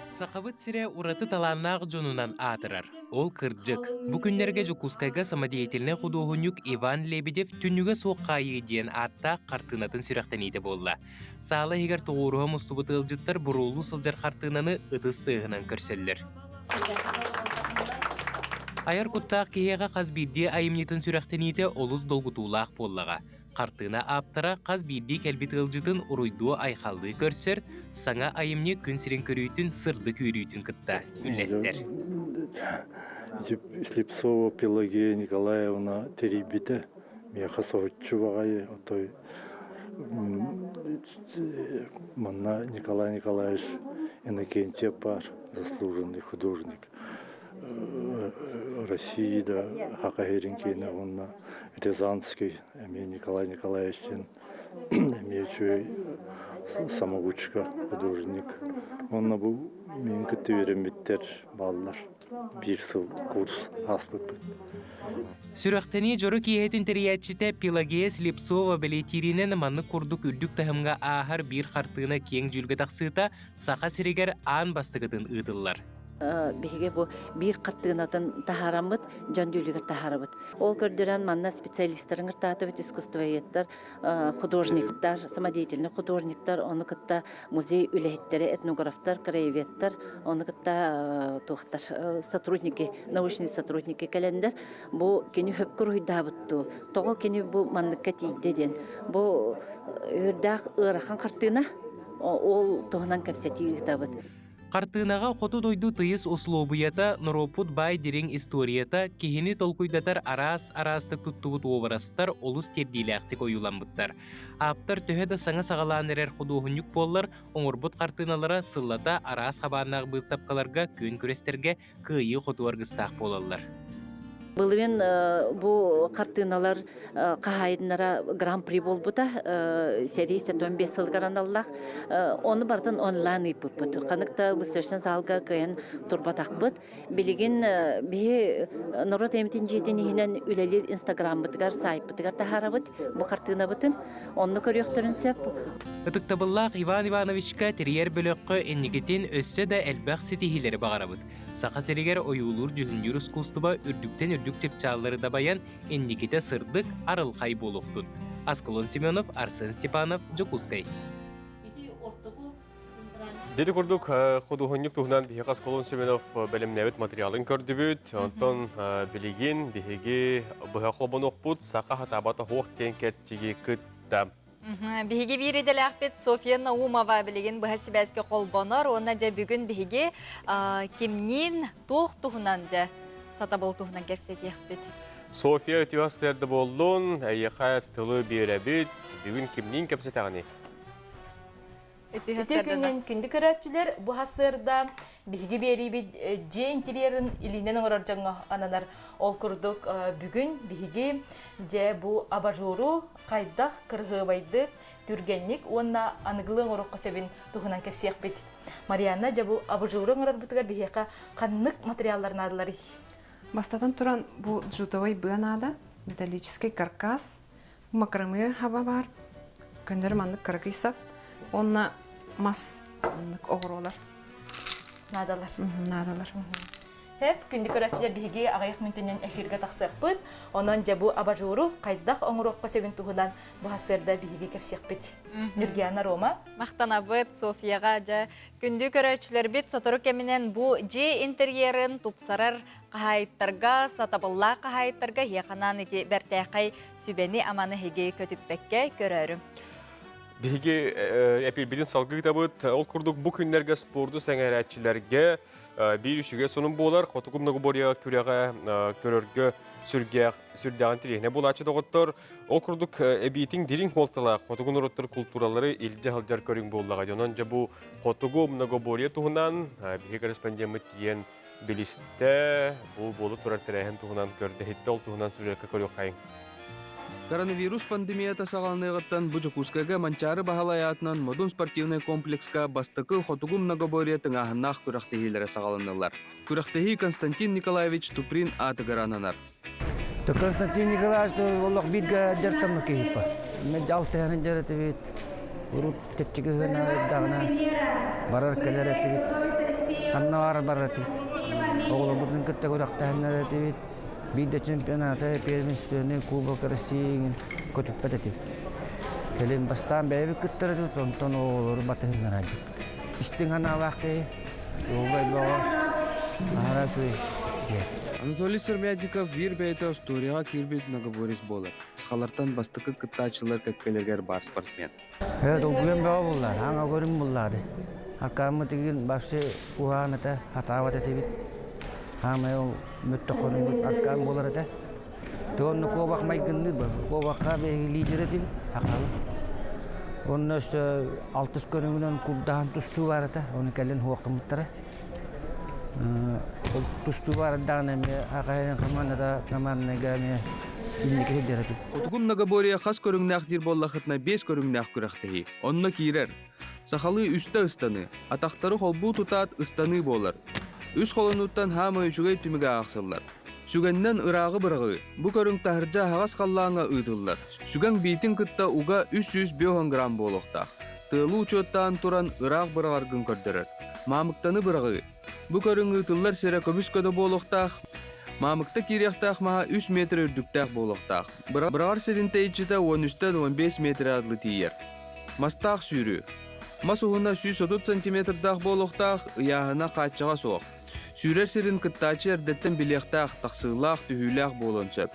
[SPEAKER 11] Сахабыт сирэ ураты талааннаах дьонунан аатырар. Ол кырдьык. Бу күннэргэ Дьокуускайга самодеятельнай худуоһунньук Иван Лебедев «Түннүгэ суох хаайыы» диэн ааттаах хартыынатын сүрэхтэниитэ буолла. Саала иһигэр тоҕуоруһа мустубут ыалдьыттар буруолуу сылдьар хартыынаны ытыс тыаһынан көрсөллөр. Айар куттаах киһиэхэ хас биирдии айымньытын сүрэхтэниитэ олус долгутуулаах буоллаҕа. Хартыына ааптара хас биирдии кэлбит ыалдьытын уруйдуу-айхаллыы көрсөр, саҥа айымньы күн сирин көрүүтүн сырдык үөрүүтүн кытта үллэстэр.
[SPEAKER 12] Слепцова Пелагея Николаевна тэрийбитэ миэхэ соһуччу баҕайы отой манна Николай Николаевич Иннокентьев баар заслуженный художник России да Хака сирин киэнэ уонна Рязанский эмиэ Николай Николаевич диэн эмиэ үчүгэй самоучка художник уонна бу миигин кытта үөрэммиттэр бааллар биир сыл курс ааспыппыт.
[SPEAKER 11] Сүрэхтэнии дьоро киэһэтин тэрийээччитэ Пелагея Слепцова бэлиэтииринэн маннык курдук үрдүк таһымҥа ааһар биир хартыына киэҥ дьүүлгэ тахсыыта Саха сиригэр аан бастакытын ыытыллар.
[SPEAKER 13] Биһиги бу биир хартыынатын таһаараммыт, дьон дүүлүгэр таһаарабыт. Ол көрдөрөн манна специалистарын кыртаатыбыт, искусствоведтар, художниктар, самодеятельный художниктар, ону кытта музей үлэһиттэрэ, этнографтар, краеведтар, ону кытта туохтар, сотрудники, научные сотрудники кэлэннэр бу кини хөпкө уруһуйдаабыт дуу, тоҕо кини бу манныкка тиийдэ диэн. Бу үрдээх ыарахан хартыына, ол туһунан кэпсэтии ыытабыт.
[SPEAKER 11] Хартыынаҕа хоту дойду тыйыс услуобуйата, норуоппут баай дириҥ историята, киһини толкуйдатар араас-араастык туттубут уобарастар олус тиэрдиилээхтик ойууламмыттар. Ааптар төһө да саҥа саҕалаан эрэр худуоһунньук буоллар, оҥорбут хартыыналара сыллата араас хабааннаах быыстапкаларга, күөн күрэстэргэ кыайыы-хотуу аргыстаах буолаллар.
[SPEAKER 13] Былырыын бу хартыыналар хаһаайыннара гран-при буолбута сэрии 75 сылыгар аналлаах. Ону барытын онлайн ыыппыппыт. Ханык да выставочный залга кыайан турбатахпыт. Билигин биһи норуот эмтин дьиэтин иһинэн үлэлиир инстаграммытыгар, сайтпытыгар таһаарабыт бу хартыынабытын. Онно көрүөхтэрин сөп.
[SPEAKER 11] Ытыктабыллаах Иван Ивановичка тэрийэр бөлөххө инникитин өссө да элбэх ситиһиилэри баҕарабыт. Саха сиригэр ойуулуур-дьүһүннүүр ускуустуба үрдүктэн үрдүк чыпчааллары дабайан, инникитэ сырдык, арылхай буолуохтун. Аскалон Семенов, Арсен Степанов, Дьокуускай.
[SPEAKER 1] Дьэ курдук худуоһунньук туһунан биһиэхэ Аскалон Семенов бэлэмнээбит материалын көрдүбүт. Онтон билигин биһиги быһа холбонуохпут саха хатаабата суох диэн кэрчиги кытта.
[SPEAKER 2] Биһиги биир идэлээхпит Софья Наумова билигин быһа сибээскэ холбонор уонна дьэ бүгүн биһиги кимниин туох туһунан дьэ сатабыл туһунан кэпсэтиэхпит.
[SPEAKER 1] Софья үтүө сарсыарда буоллун, эйиэхэ тылы биэрэбит. Бүгүн кимниин кэпсэтэҕиний?
[SPEAKER 14] Ити күнүн күндү көрөөччүлэр, бу сарсыарда биһиги биэриибит дьиэ интерьерин илиинэн оҥорор дьоҥҥо ананар. Ол курдук бүгүн биһиги дьэ бу абажуру хайдах кырыһыабайдык, түргэнник уонна аныгылыы оҥоруохха сөбүн туһунан кэпсиэхпит. Марианна, дьэ бу абажуру оҥорорбутугар биһиэхэ ханнык материаллар наадаларый?
[SPEAKER 15] Бастатан туран, бу джутовай быа наада, металлический каркас, макраме хаба баар, көннөрү маннык кыракый сап, уонна мас маннык оҕуруолар.
[SPEAKER 14] Наадалар.
[SPEAKER 15] Наадалар.
[SPEAKER 14] Хэп, күндү көрөөччүлэр биһиги аҕыйах мүнүүтэнэн эфиргэ тахсыахпыт. Онон дьэ бу абажуру хайдах оҥоруохха сөбүн туһунан бу сарсыарда биһиги кэпсиэхпит. Нюргиана Рома.
[SPEAKER 2] Махтанабыт Софьяҕа дьэ күндү көрөөччүлэрбит сотору кэминэн бу дьиэ интерьерин тупсарар хаһаайыттарга, сатабыллаах хаһаайыттарга эһиэхэ ити бэртээхэй сүбэни-аманы эһиги көтүппэккэ көрөөрүҥ.
[SPEAKER 1] Биһиги эпирбитин салгыытабыт. Ол курдук бу күннэргэ спорду сэҥээрээччилэргэ биир үчүгэй сонун буолар. Хотугу многоборье күрэҕэ көрөргө сүргээх сүрдээҕин тириэһинэ буолааччы доҕоттор. Ол курдук эбиитин дириҥ суолталаах хотугу норуоттар култууралары илдьэ сылдьар көрүҥ буоллаҕа. Онон дьэ бу хотугу многоборье туһунан биһиги корреспондеммыт тиийэн билистэ, бу буола турар тэрээһин туһунан көрдөһүттэ, ол туһунан сюжекка көрүөххэйиҥ.
[SPEAKER 18] Коронавирус пандемията саҕаланыаҕыттан бу Дьокуускайга Манчаары Баһылай аатынан Модун спортивнай комплекска бастакы хотугу многоборье тыҥааһыннаах күрэхтэһиилэрэ саҕаланнылар. Күрэхтэһии Константин Николаевич Туприн аатыгар ананар.
[SPEAKER 16] Константин Николаевич олох бииргэ дьарыктаммыт киһиппа. Мен алтыһанын дьарытыбыт. Урут кэччиги ыһынаҕына барар кэлэр этибит. Ханна баар барар этибит. Оҕолорбутун кытта күрэхтэһиннэр этибит. Биир да чемпионаты, первенствоны, Кубок России көтүппэт этибит. Кэлин бастаан бэйэбит кыттар этибит, онтон оҕолору батыһыннара дьиппит. Истиҥ санаалаах киһи, уолбай бөҕө, аһара үчүгэй
[SPEAKER 18] Анатолий Сырмятников биир бэйэтэ остуоруйаҕа киирбит многоборец буолар. Сахалартан бастакы кыттааччылар кэккэлэригэр баар спортсмен.
[SPEAKER 16] Долгуйан бөҕө буллар, аҥа көрүм буллаады. Аккааммыт игин вообще уһаан этэ, хатаабат этибит. Хаамай ол мөттөххөнүммүт аркаан буолар этэ. Онно куобах майгынныыр бу. Куобахха биһиги лидер этибит, хахалы. Онно өссө алтыс көрүҥүнэн курдаһан тустуу баар этэ, ону кэлин хуоххаммыттара. Ол тустуу баар даҕаны эмиэ хахайын командата командныйга эмиэ инники сылдьар этим.
[SPEAKER 18] Хотугу многоборье хас көрүҥнээх диир буоллахытына биэс көрүҥнээх күрэхтэһии. Онно киирэр. Сахалыы үстэ ыстаныы, атахтары холбуу тутаат ыстаныы буолар. Үс холонууттан хаамай үчүгэй түмүгэ аахсыллар. Сүгэннэн ырааҕы быраҕыы. Бу көрүҥ таһырдьа аһаҕас халлааҥҥа ыытыллар. Сүгэҥ биитин кытта уга 305 грамм буолуохтаах. Тыалы учуоттаан туран ыраах быраҕаргын көрдөрөр. Маамыктаны быраҕыы.
[SPEAKER 17] Бу көрүҥ ыытыллар сирэ көбүс-көдө буолуохтаах, маамыкта киириэхтээх маһа 3 метр үрдүктээх буолуохтаах. Быраҕар сирин тэйиччитэ 13-тэн 15 метр адлы тиийэр. Мастаах сүүрүү. Мас уһуна 130 сантиметрдаах буолуохтаах, ыйааһына хааччаҕа суох. Сүүрэр сирин кыттааччы эрдэттэн билиэхтээх, тахсыылаах, түһүүлээх буолуон сөп.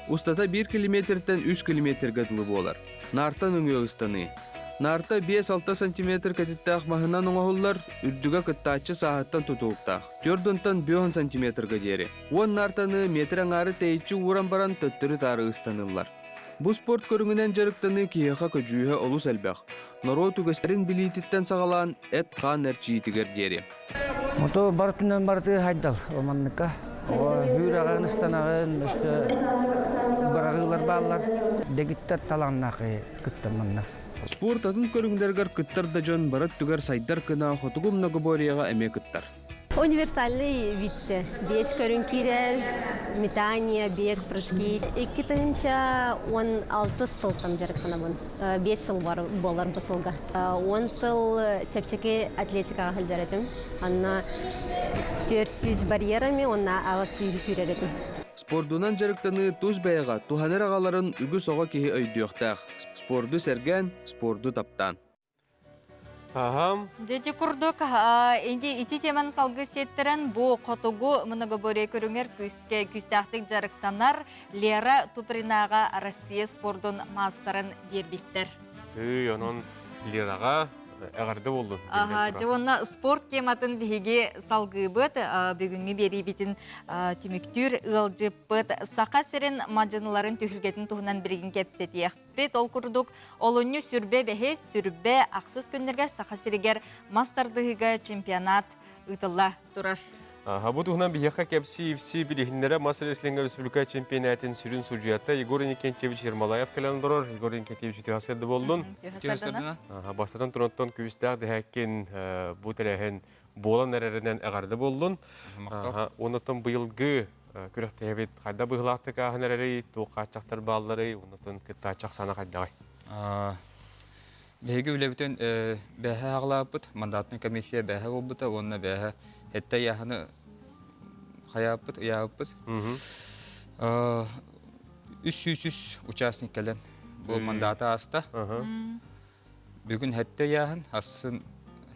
[SPEAKER 17] Устата 1 километртэн 3 километрга дылы буолар. Наартан өҥүө ыстаныы. Наарта 5-6 сантиметр кэтиттээх маһынан оҥоһуллар, үрдүгэ кыттааччы сааһыттан тутулуктаах, 4-тан 5 сантиметрга диэри. Уон наартаны метр аҥаары тэйиччи ууран баран төттөрү-таары ыстаныллар. Бу спорт көрүҥүнэн дьарыктаныы киһиэхэ көдьүүһэ олус элбэх. Норуот үгэстэрин билиититтэн саҕалаан эт-хаан эрчийиитигэр диэри.
[SPEAKER 16] Ото барытынан барыты хайдал манныкка. Хүүрэҕин, ыстанаҕын, өссө быраҕыылар бааллар. Дэгиттэр талааннаах кыттар манна.
[SPEAKER 17] Спорт атын көрүҥнэригэр кыттар да дьон бары өттүгэр сайдар гына хотугу многоборьеҕа эмиэ кыттар.
[SPEAKER 19] Универсальный вид биэс көрүҥ киирэр, метание, бег, прыжки. 2016 сылтан дьарыктанабын. 5 сыл бар буолар бу сылга. 10 сыл чэпчэки атлетикаҕа сылдьар этим. Онно 400 барьерами, уонна аҕыс сүүһү сүүрэр этим.
[SPEAKER 17] Спордунан дьарыктаныы тус бэйэҕэ туһанар аҕаларын үгүс оҕо киһи өйдүөхтээх. Спорду сэргээн, спорду таптаан.
[SPEAKER 1] Аһам.
[SPEAKER 2] Дьэ курдук, инди ити теманы салгыы сиэттэрэн бу хотугу многоборье көрүҥэр күүскэ күүстээхтик дьарыктанар Лера Тупринаҕа Россия спордун маастарын биэрбиттэр.
[SPEAKER 1] Тыый, онон Лераҕа эҕэрдэ буоллун.
[SPEAKER 2] Аха, дьэ уонна спорт тематын биһиги салгыыбыт. Бүгүҥҥү биэриибитин түмүктүүр ыалдьыппыт Саха сирин мадьыныларын түһүлгэтин туһунан билигин кэпсэтиэх. Ол курдук, олунньу сүрбэ бэһис, сүрбэ ахсыс күннэргэ Саха сиригэр мас тардыһыыга чемпионат ыытылла турар.
[SPEAKER 1] Бу туһунан биһиэхэ кэпсии-ипсии билиһиннэрэ мас рестлингэ республика чемпионатын сүрүн судьуйата Егор Иннокентьевич Ермолаев кэлэн олорор. Егор Иннокентьевич үтүө сырды буоллун. Бастатан туронтон күүстээх дэһээккин бу тэрээһин буолан эрэринэн эҕэрдэ буоллун. Оннотон быйылгы күрэхтэһэбит хайда быһыылаахтык ааһан эрэрий, туох хааччахтар баалларый, оннотон кыттааччы ахсаана хайдаҕай?
[SPEAKER 20] Биһиги үлэбитин бэһэ аҕалааппыт, мандатный комиссия бэһэ буолбута уонна бэһэ хэтте ыйааһыны хайааппыт, ыйаабыппыт. 303 участник кэлэн бу мандата ааста. Бүгүн хэтте ыйааһын, асын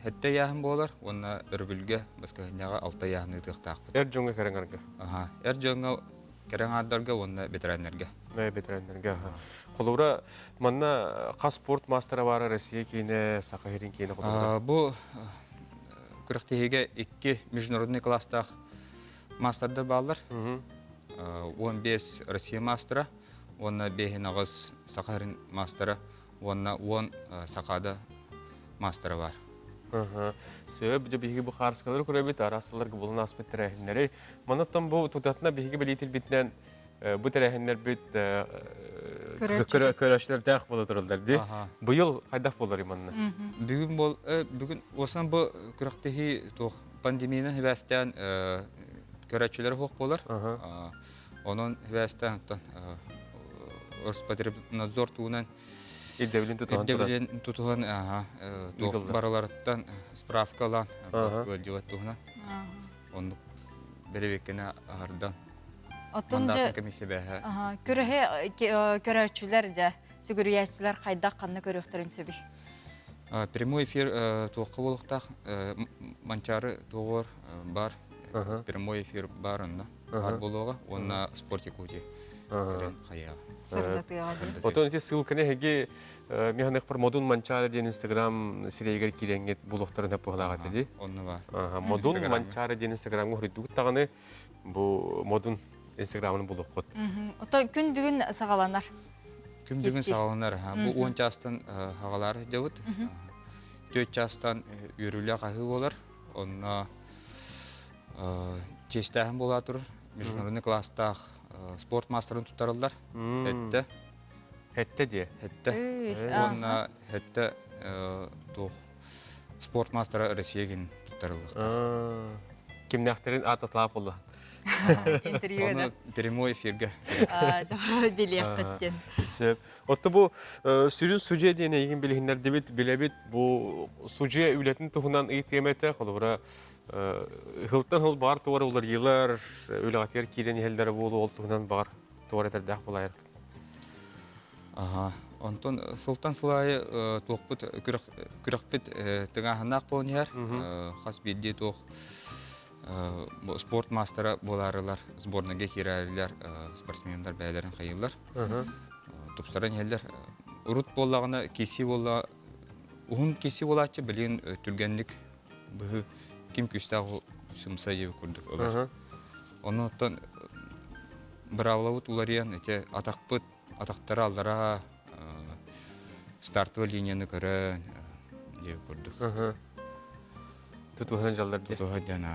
[SPEAKER 20] хэтте ыйааһын буолар уонна өрөбүлгэ баскыһынньаҕа алта ыйааһын ыытыахтаахпыт.
[SPEAKER 1] Эр дьоҥҥо кэрэҥэргэ?
[SPEAKER 20] Аха, эр дьоҥҥо кэрэҥ адарга уонна ветераннарга.
[SPEAKER 1] Ветераннарга. Холобура, манна хас спорт маастара баара Россия киинэ, Саха сирин киинэ холобура?
[SPEAKER 20] Бу күрэхтэһиигэ икки международный класстаах маастардар бааллар. 15 Россия маастара уонна бэһин аҕыс Саха сирин маастара уонна 10 сахаада маастара баар.
[SPEAKER 1] Сөп, дьэ биһиги бу хаарыскалары көрөбүт, араас сылларга булан ааспыт тэрээһиннэри. Манаттан бу тутатына биһиги бэлиэтилбитинэн бу тэрээһиннэрбит көрөөччүлэрдээх буола тураллар дии. Быйыл хайдах буолар манна?
[SPEAKER 20] Бүгүн бол бүгүн осан бу күрэхтэһии туох пандемиянан хибээстээн көрөөччүлэр суох буолар. Онон хибээстээн Роспотребнадзор туһунан
[SPEAKER 1] ирдэбилин тутуһан
[SPEAKER 20] ирдэбилин тутуһан туох барыларыттан справка ылан ыалдьыбат туһунан оннук бэрэбиэккэни аһардан
[SPEAKER 2] Оттон дьэ күрэһи көрөөччүлэр дьэ сүгүрүйээччилэр хайдах ханна көрүөхтэрин сөбүй?
[SPEAKER 20] Прямой эфир туохха буолуохтаах Манчаары туоҕуор бар прямой эфир бар онно баар буолуоҕа уонна Спорт Якутии кэлэн хайыаҕа.
[SPEAKER 2] Сырдатыаҕа
[SPEAKER 1] дии. Отон ити ссылканы эһиги механикпар Модун Манчаары диэн Инстаграм сирэйигэр киирэҥҥит булуохтарын сөп этэ дии.
[SPEAKER 20] Онно баар.
[SPEAKER 1] Модун Манчаары диэн Инстаграмҥа хоруйдугут даҕаны бу Модун Инстаграмын булуоххут.
[SPEAKER 2] Ото күн бүгүн саҕаланар.
[SPEAKER 20] Күн бүгүн саҕаланар. Бу 10 чаастан хаҕалаар дьабыт. 4 чаастан үөрүүлээх аһыы буолар. Онно чиэстээһин буолаа турар. Международный класстаах спорт маастарын туттараллар. Хэтте.
[SPEAKER 1] Хэтте диэ?
[SPEAKER 20] Хэтте. Уонна хэтте туох спорт маастара Россия гин туттарыллар.
[SPEAKER 1] Кимнээхтерин аататлаап болла.
[SPEAKER 2] Интервью
[SPEAKER 20] прямой эфирге.
[SPEAKER 2] Билиэххиттен.
[SPEAKER 1] Сөп. Отто бу сүрүн судья диэн эйигин билиһиннэрдибит, билэбит. Бу судья үлэтин туһунан ыйытыам этэ. Холобура, Хылтан хыл баар туар уларыйыылар, үлэҕитигэр киирэн иһэллэрэ буолуо, ол туһунан баҕар туар этэрдээх булайар.
[SPEAKER 20] Аха. Онтон сылтан сыл аайы туохпут күрэхпит тыҥааһыннаах буолан иһэр. Хас биирдии туох спорт маастара буолаарылар, сборныйга киирэрилэр, спортсменнар бэйэлэрин хайыыллар. Тупсаран иһэллэр. Урут буоллаҕына киси буолла уһун киси буолааччы билигин түргэнник быһыы ким күүстээх сымса диэбит курдук ылар. Онуттан быраабылабыт уларыйан ити атахпыт атахтара аллараа стартовый линияны көрөн диэбит курдук.
[SPEAKER 1] Тутуһан дьаллар дии.
[SPEAKER 20] Тутуһан дьан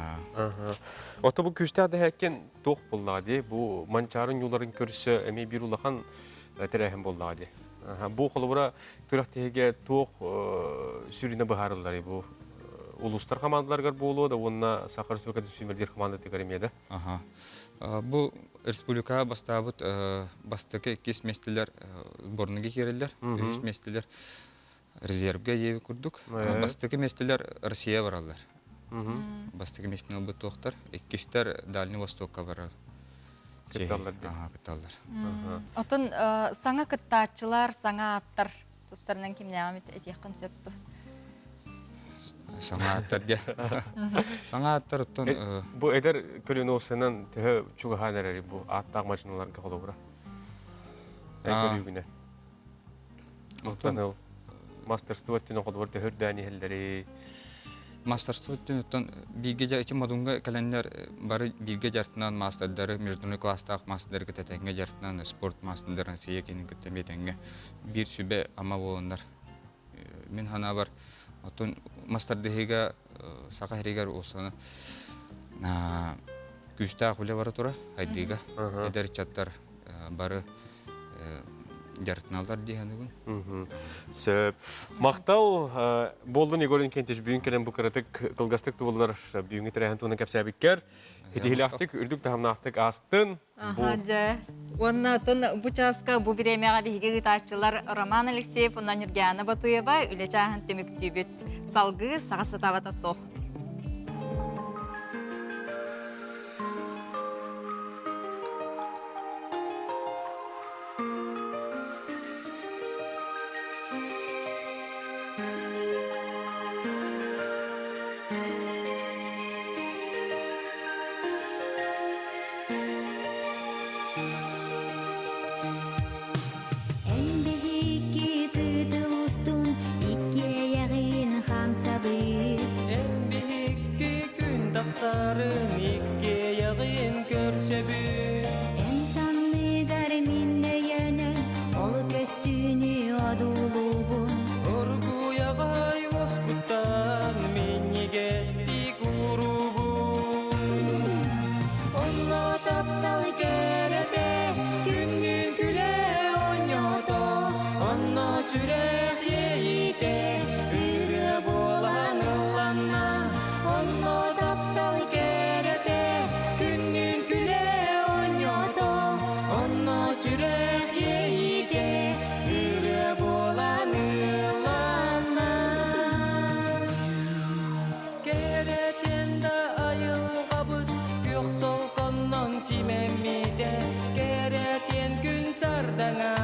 [SPEAKER 1] Ото бу күүстээх дэһээккен туох буоллаҕа дии? Бу Манчаары ньууларын көрсө эмиэ биир улахан тэрээһин буоллаҕа дии. Бу холобура күрэхтэһиигэ туох сүрүнэ быһаарылларый бу улуустар хамаандаларыгар буолуо да уонна Саха Республикатын сүүмэрдиир хамаандатыгар эмиэ да?
[SPEAKER 20] Аха. Бу республикаҕа бастаабыт бастакы иккис миэстэлэр сборныйга киирэллэр, үһүс миэстэлэр резервгэ диэбит курдук. Бастакы миэстэлэр Россия бараллар. Бастакы миэстэни ылбыт туохтар. Иккистэр Дальний Востокка барар.
[SPEAKER 1] Кытталлар.
[SPEAKER 20] Аха, кытталлар.
[SPEAKER 2] Отон саҥа кыттааччылар, саҥа ааттар тустарынан кимнээҕим этиэххин сөп дуо?
[SPEAKER 20] Саҥа ааттар дьэ. Саҥа ааттар оттон
[SPEAKER 1] Бу эдэр көлүнэ төһө чугаһаан эрэр бу ааттаах машиналарга холобура? Эн көрүүгүнэн. Оттон ыл мастерство өттүнэн холобур төһө үрдээн иһэллэрий?
[SPEAKER 20] Мастерство өттүн оттон бииргэ дьа ити модунга кэлэннэр бары бииргэ дьартынан маастардары международный класстаах маастардары кытта тэҥҥэ дьартынан спорт маастардарын Россия киинин кытта эмиэ тэҥҥэ биир сүбэ ама буоланнар мин санаабар оттон мастардыһыыга саха сиригэр улсаны күүстээх үлэ бара турар хайдыыга эдэр ыччаттар бары дьарыктаналлар дии саныыбын.
[SPEAKER 1] Сөп. Махтал буоллун Егор Иннокентьевич бүгүн кэлэн бу кыратык кылгастык тубуллар бүгүҥҥү тэрээһин туһунан кэпсээбиккэр. Итиһилээхтик, үрдүк таһымнаахтык аастын.
[SPEAKER 2] Аха, дьэ. Уонна оттон бу чааска бу бириэмэҕэ биһиги ыытааччылар Роман Алексеев уонна Нюргиана Батуева үлэ чааһын түмүктүүбүт. Салгыы саҕа сатаабата суох.
[SPEAKER 5] Эн биһикки тыытыл устун иккиэйэҕин хамсабыт.
[SPEAKER 6] Эн биһикки күн тахсарын иккиэйэҕин көрсөбүт.
[SPEAKER 5] Эн санныгар мин өйөнөн ол көстүүнү одуулуубун.
[SPEAKER 6] Оргуйаҕай уоскуттан минньигэстик уруубун. Онно таптал кэрэтэ күннүүн күлэ оонньоото, онно сүрэх иэйиитэ ырыа буолан ылланна. Онно таптал кэрэтэ күннүүн күлэ оонньоото, онно сүрэх иэйиитэ ырыа буолан ылланна. Кэрэтин да айылҕабыт күөх солконнон симэммитэ, кэрэтин күн сардаҥа.